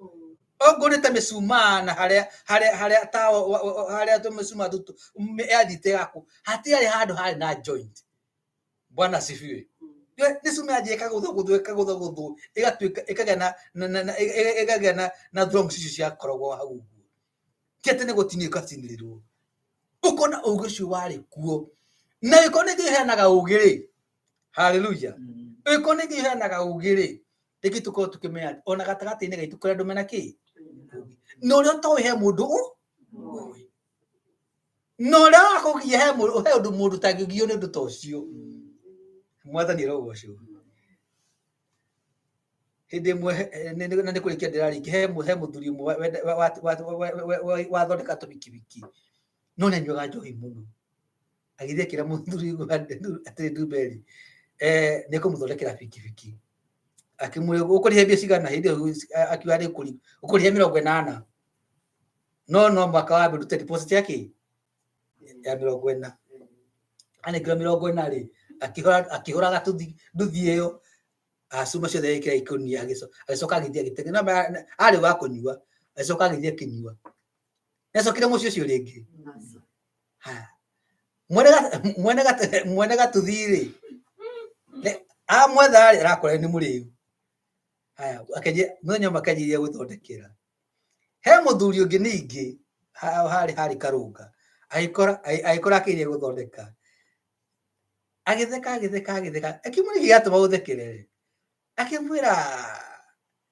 Ongorwo nĩ ta mĩcumaa na harĩa harĩa harĩa tawa harĩa tũmĩcumaa tũtũ yathiĩte ĩgakwo hatiarĩ handũ harĩ na joint. Bwana asifiwe. Nĩ cuma yathiĩ ĩkagũthagũthwo ĩkagũthagũthwo ĩgatuĩka ĩkagĩa na ĩkagĩa na thongs icio ciakoragwo hau ũguo. Ti atĩ nĩ gũtinio ĩgatinĩrĩrwo. Ũkona ũgĩ ũcio warĩ kuo. Na angĩkorwo nĩ Ngai ũheanaga ũgĩ rĩ, haleluya. Angĩkorwo nĩ Ngai ũheanaga ũgĩ rĩ, rĩngĩ tũkorwo tũkĩmenya atĩ ona gatagatĩ-inĩ gaitũ kũrĩ andũ mena kĩ? Na ũrĩa ũtoĩ he mũndũ ũĩ. Na ũrĩa wakũgia he ũndũ mũndũ ũtangĩgio nĩ ũndũ ta ũcio. Mwathani arogocwo. Hĩndĩ ĩmwe na nĩ kũrĩkia ndĩrarĩkia, he mũthuri ũmwe wathondeka tũbikibiki, no nĩ anyuaga njohi mũno. Agĩthiĩ akĩra mũthuri atĩrĩ Ndumberi, nĩ ekũmũthondekera bikibiki. Akĩmwĩra ũkũrĩha mbia cigana? Hĩndĩ ĩyo akiuga nĩ ũkũrĩha 80, no no mwaka wambe ũrute deposit ya kĩ ya 40. Anengerwo 40 rĩ, akĩhũra gatuthi nduthi ĩyo, acuma ciothe agĩkĩra ikũnia, agĩcoka agĩthiĩ agĩteng'era. No arĩ wa kũnyua, agĩcoka agĩthiĩ akĩnyua. Nĩacokire mũciĩ ũcio rĩngĩ. Haya. Mwene gatuthi rĩ, amwetha rĩ, arakora nĩ mũrĩu. Haya, mũthenya ũmwe akĩanjĩrĩria gwĩthondekera. He mũthuri ũngĩ ningĩ harĩ Karũnga, agĩkora akĩgeria gũthondeka. Agĩtheka, agĩtheka, agĩtheka. Akĩmwĩra nĩkĩ gĩatũma ũthekerere? Akĩmwĩra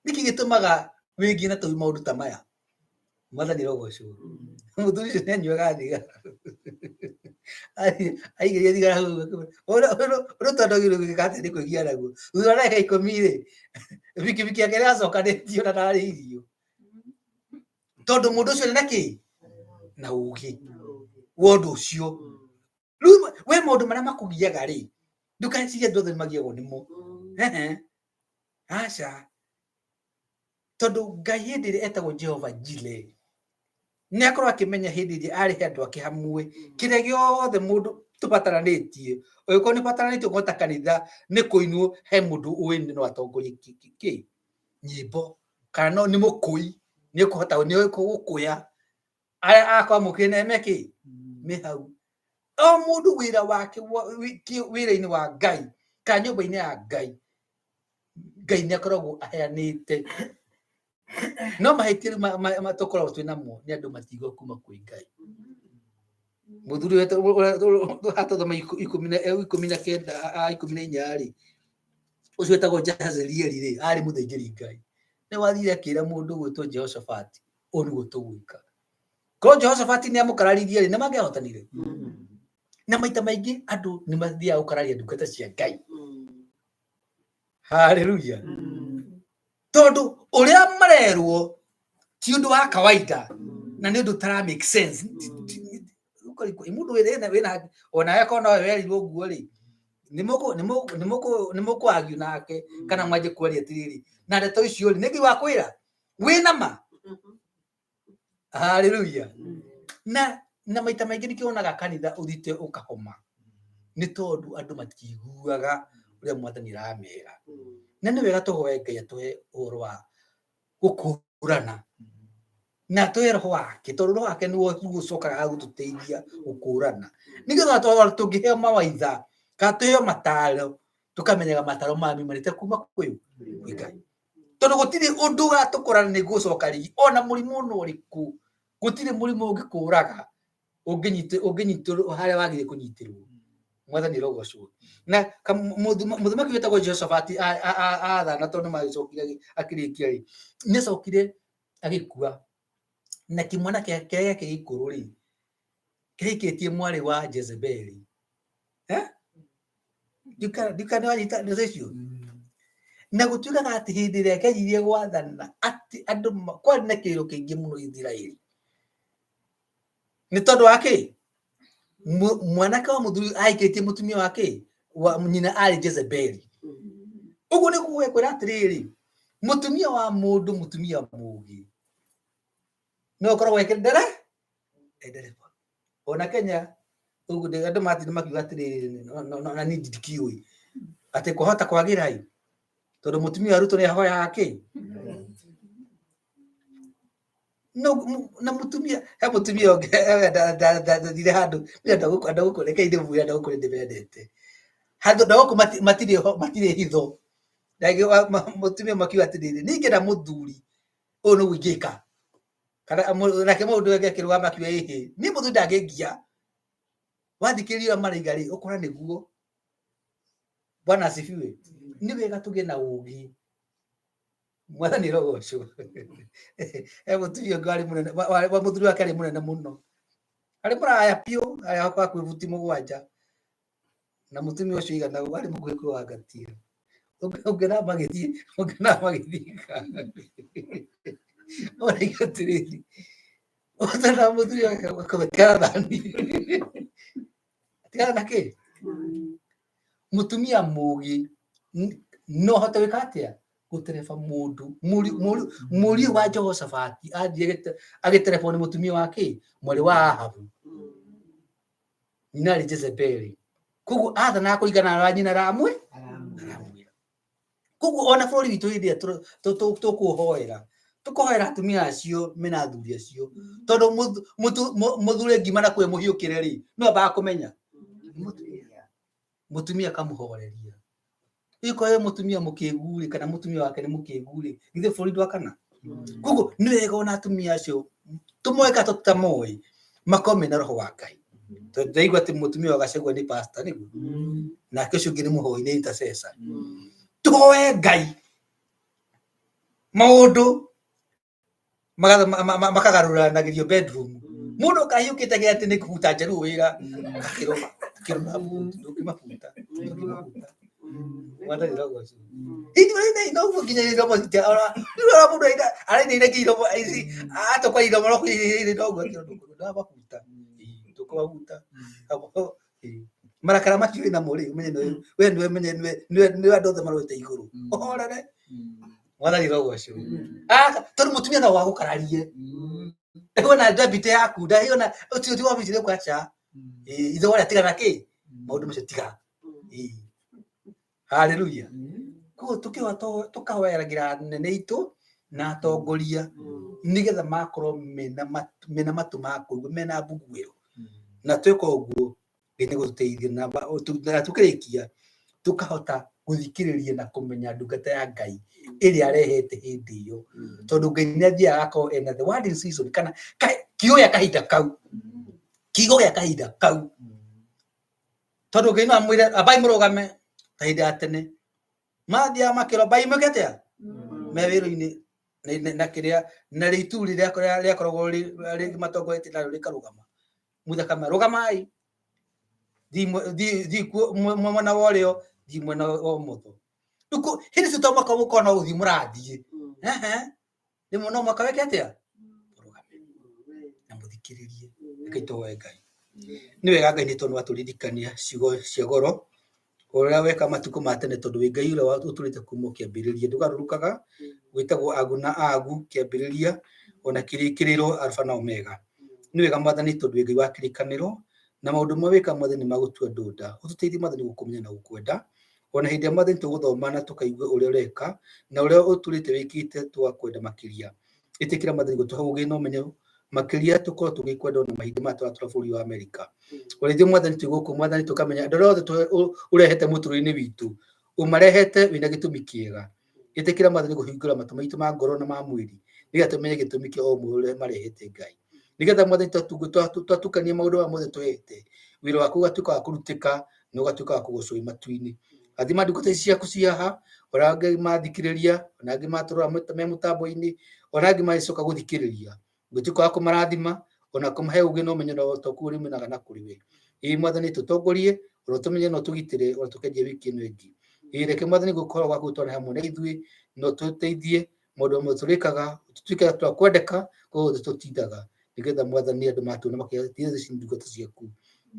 nĩkĩ gĩtũmaga wĩgie na tũu maũndũ ta maya? Mwathani arogocwo. Mũthuri ũcio nĩanyuaga thigara. Aigĩrĩire thigara hau, ũrĩa ũtondagĩrwo gwĩka atĩa nĩ kwĩgia naguo. Thutha wa ndagĩka 10 rĩ, bikibiki yake nĩyacokanĩtio na ndarĩ irio. Tondũ mũndũ ũcio nĩ kĩ? Na ũgĩ wa ũndũ ũcio. Rĩu we maũndũ marĩa makũgiaga rĩ, ndũgecirie andũ othe nĩmagiagwo nĩmo. Aca. Tondũ Ngai hĩndĩ ĩrĩa etagwo Jehova Jireh, nĩ akorwo akĩmenya hĩndĩ ĩrĩa arĩhe andũ ake hamwe, kĩrĩa gĩothe mũndũ tũbataranĩtie, ũngĩkorwo nĩ ũbataranĩtie ũkorwo ta kanitha nĩ kũinwo, he mũndũ ũĩ no atongorie kĩ nyĩmbo, kana no nĩ mũkũi, nĩ ũkũhota nĩ gũkũya, arĩa akwamũkĩre na me kĩ me hau. O mũndũ wĩra wake wĩra-inĩ wa Ngai kana nyũmba-inĩ ya Ngai, Ngai nĩ akoragwo aheanĩte. No mahĩtia rĩu tũkoragwo twĩ namo nĩ andũ matigwo kuma kwĩ Ngai. Mũthuri tũthoma 19 14 rĩ, ũcio wetagwo Jahazelieli rĩ, arĩ mũthĩnjĩri Ngai. Nĩ wathire akĩra mũndũ ũgwĩtwo Jehoshaphat, ũũ nĩguo tũgwĩka. Korwo Jehoshaphat nĩ amũkararirie rĩ, nĩ mangĩahotanire. Na maita maingĩ andũ nĩ mathiaga gũkararia ndungata cia Ngai. Haleluya. Tondũ ũrĩa marerwo ti ũndũ wa kawaida na nĩ ũndũ ũtara make sense. Mũndũ wĩna ona akorwo nowe werirwo ũguo rĩ, nĩ mũkũ argue nake kana mwanjie kwaria atĩrĩrĩ, na ndeto icio rĩ, nĩ Ngai wakwĩra wĩna ma? Haleluya. Na maita maingĩ nĩkĩo wonaga kanitha ũthiĩte ũkahoma, nĩ tondũ andũ matiiguaga ũrĩa mwathani aramera. Na nĩ wega tũhoe Ngai atũhe ũhoro wa gũkũrana na atũhe roho wake, tondũ roho wake nĩguo ũcokaga gũtũteithia gũkũrana, nĩgetha tũngĩheo mawaitha kana tũheo mataro, tũkamenyaga mataro maya maumanĩte kuma kwĩ Ngai. Tondũ gũtirĩ ũndũ ũgatũkũrana nĩ gũcoka rĩngĩ, ona mũrimũ ona ũrĩkũ, gũtirĩ mũrimũ ũngĩkũraga ũngĩnyitĩrwo harĩa wagĩrĩire kũnyitĩrwo. Mwathani arogocwo. Na mũthamaki wĩtagwo Jehoshaphat athana, tondũ nĩmagĩcokire akĩrĩkia rĩ, nĩacokire agĩkua, na kĩmwana kĩrĩa gĩake gĩkũrũ rĩ, kĩahikĩtie mwarĩ wa Jezebeli. Ndikana wanyita ndeto icio. Na gũtuĩkaga atĩ hĩndĩ ĩrĩa kĩanjirie gwathana, atĩ andũ kwarĩ na kĩrĩro kĩingĩ mũno Isiraeli. Nĩ tondũ wa kĩ? Mwanake wa mũthuri ahikĩtie mũtumia wa kĩ? Wa nyina arĩ Jezebeli. Ũguo nĩ kuga kwĩra atĩrĩrĩ, mũtumia wa mũndũ, mũtumia mũũgĩ, no ũkoragwo ekĩndere ndereba. Ona Kenya ũguo andũ matinda makiuga atĩrĩrĩ, na niĩ ndikĩũĩ atĩ kwahota kwagĩra ĩ, tondũ mũtumia wa Ruto nĩ ahoyaga kĩ? No, na mũtumia, he mũtumia ũngĩ ndathire handũ, ndagũkũ reke ndĩmwĩre ndagũkũ nĩ ndĩmendete. Handũ ndagũkũ matirĩ matirĩ hitho. Mũtumia ũmwe akiuga atĩrĩrĩ, niĩ ingĩenda mũthuri ũyũ nĩguo ingĩka. Kana nake mũndũ ũngĩ akĩrũgama akiuga ĩhĩ, niĩ mũthuri ndangĩngia. Wathikĩrĩria ũrĩa maraiga rĩ, ũkona nĩguo. Bwana asifiwe. Nĩ wega tũgĩe na ũgĩ. Mwathani arogocwo. He mũtumia ũngĩ warĩ mũnene, wa mũthuri wake arĩ mũnene mũno. Arĩ mũraya biũ, arĩ hakuhĩ buti 7. Na mũtumia ũcio aigana ũguo, arĩ mũkuhĩ kwĩ Wangatia. Ũngĩona magĩthiĩ, ũngĩona magĩthiĩ ũraiga atĩrĩrĩ, ũtana mũthuri wake akauga tigana nani. Tigana na kĩ? Mũtumia mũgĩ no ahote gwĩka atĩa? Gũtereba mũndũ. Mũriũ wa Jehoshafati athiĩ agĩterebwo nĩ mũtumia wa kĩ? Mwarĩ wa Ahabu. Nyina arĩ Jezebeli. Koguo athanaga kũringana na ũrĩa nyina aramwĩra. Koguo ona bũrũri witũ hĩndĩ ĩrĩa tũkũhoera, tũkohoera atumia acio mena athuri acio. Tondũ mũthuri ngima na kũrĩa mũhiũkĩre rĩ, no ambaga kũmenya. Nĩ mũtumia. Mũtumia akamũhoreria. Rĩu korwo mũtumia mũkĩgu rĩ, kana mũtumia wake nĩ mũkĩgu rĩ, githĩ bũrũri ndwakana? Koguo nĩ wega ona atumia acio tũmoĩ kana tũtamoĩ, makorwo mena roho wa Ngai. Tondũ ndĩraigua atĩ mũtumia wa Gachagua nĩ pastor nĩguo, nake ũcio ũngĩ nĩ mũhoi, nĩ intercessor. Tũhoe Ngai maũndũ makagarũranagĩrio bedroom. Mũndũ kahiũkĩte gĩa atĩ nĩ kũbuta njaruo wĩra, akĩrũma, akĩrũma ndũngĩmabuta, ndũngĩmabuta. Mwathani arogocwo. Ithuĩ nĩ noguo nginya iromo cia ora, rĩu ora mũndũ arainaina nginya iromo ici, atokwa iromo no kũinaina noguo ndũmabuta. Ndũkũmabuta. Marakara macio wĩnamo rĩ, ũmenye nĩwe, we nĩwe menye nĩwe nĩwe nĩwe andũ othe marorete igũrũ. Ũhorere. Mwathani arogocwo. Ah, tondũ mũtumia no wagũkararie. Ndahiona deputy yaku, ndahiona ũcio ti wabici rĩu aca. Ithe warĩa tiga na kĩ? Maũndũ macio tiga. Ĩĩ. Haleluya. Koguo tũkĩhoya tũkahoyagĩra anene aitũ na atongoria nĩgetha makorwo mena matũ ma kũigua, mena mbuguĩro. Na tweka ũguo Ngai nĩ egũtũteithia na tũkĩrĩkia tũkahota gũthikĩrĩria na kũmenya ndungata ya Ngai ĩrĩa arehete hĩndĩ ĩyo. Tondũ Ngai nĩ athiaga agakorwo ena the word in season kana kiugo gĩa kahinda kau. Kiugo gĩa kahinda kau. Tondũ Ngai no amwĩre ambai mũrũgame ta hĩndĩ ya tene. Mathiaga makĩrwo ambai mwĩke atĩa? Me wĩra-inĩ na kĩrĩa na rĩitu rĩrĩa rĩakoragwo rĩmatongoretie narĩo rĩkarũgama. Musa akamera rũgamai, thiĩ mwena wa ũrĩo, thiĩ mwena wa ũmotho. Rĩu hĩndĩ ĩcio to mũhaka mũkorwo no gũthiĩ mũrathiĩ. Ehe, rĩmwe no mũhaka wĩke atĩa? Mũrũgame na mũthikĩrĩrie. Rekei tũhoe Ngai. Nĩ wega Ngai nĩ tondũ watũririkania ciugo cia goro, ũrĩa weka matukũ ma tene tondũ wĩ Ngai ũrĩa ũtũrĩte kuma o kĩambĩrĩria. Ndũgarũrũkaga, wĩtagwo agu na agu kĩambĩrĩria ona kĩrĩkĩrĩro Alpha na Omega. Nĩ wega Mwathani tondũ wĩ Ngai wa kĩrĩkanĩro na maũndũ marĩa wĩkaga Mwathani nĩ ma gũtua ndũnda. Ũtũteithie Mwathani gũkũmenya na gũkwenda ona hĩndĩ ĩrĩa Mwathani tũgũthoma na tũkaigua ũrĩa ũreka na ũrĩa ũtũrĩte wĩkĩte tũgakwenda makĩria. Ĩtĩkĩra Mwathani gũtũhe ũgĩ na ũmenyo makĩria tũkorwo tũgĩkwenda ona mahinda maya tũratũra bũrũri wa Amerika. Ona ithuĩ Mwathani twĩ gũkũ Mwathani tũkamenya andũ arĩa othe ũrehete mũtũrĩre-inĩ witũ ũmarehete wĩna gĩtũmi kĩega. Ĩtĩkĩra Mwathani kũhingũra matũ maitũ ma ngoro na ma mwĩrĩ nĩgetha tũmenye gĩtũmi kĩa o ũmwe ũrĩa marehete Ngai. Nĩgetha Mwathani twatukania maũndũ maya mothe tũhete, wĩra waku ũgatuĩka wa kũrutĩka na ũgatuĩka wa kũgocwo wĩ matu-inĩ. Rathima ndungata ici ciaku ciĩ haha, ona angĩ mathikĩrĩria, ona angĩ matũrora me mũtambo-inĩ, ona angĩ magĩcoka gũthikĩrĩria. Ũgĩtuĩka wa kũmarathima, ona kũmahe ũgĩ na ũmenyo na ũtaũku ũrĩa umanaga na kũrĩ we. Ĩĩ Mwathani tũtongorie, ona ũtũmenye na ũtũgitĩre ona tũkenjia wiki ĩno ĩngĩ. Ĩĩ reke Mwathani gũkorwo gwaku gũtwarane hamwe na ithuĩ, na ũtũteithie maũndũ mamwe tũrĩkaga, tũtuĩke andũ a kwendeka kũrĩa guothe tũtindaga, nĩgetha Mwathani andũ matuona makiuga ti ici nĩ ndungata ciaku.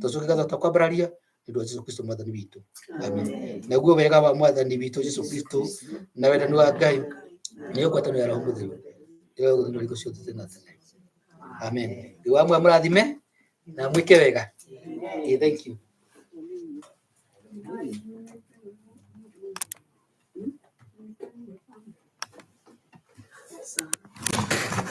Twacokia ngatho twakwambararia nĩ ũndũ wa Jesu Kristo Mwathani witũ. Amen. Naguo wega wa Mwathani witũ Jesu Kristo na wendani wa Ngai nĩyo ngwatanĩro ya Roho Mũtheru ĩrogũthũũra hingo ciothe tene na tene. Amen. Ngai wa muoyo amũrathime na mwĩke wega. Thank you.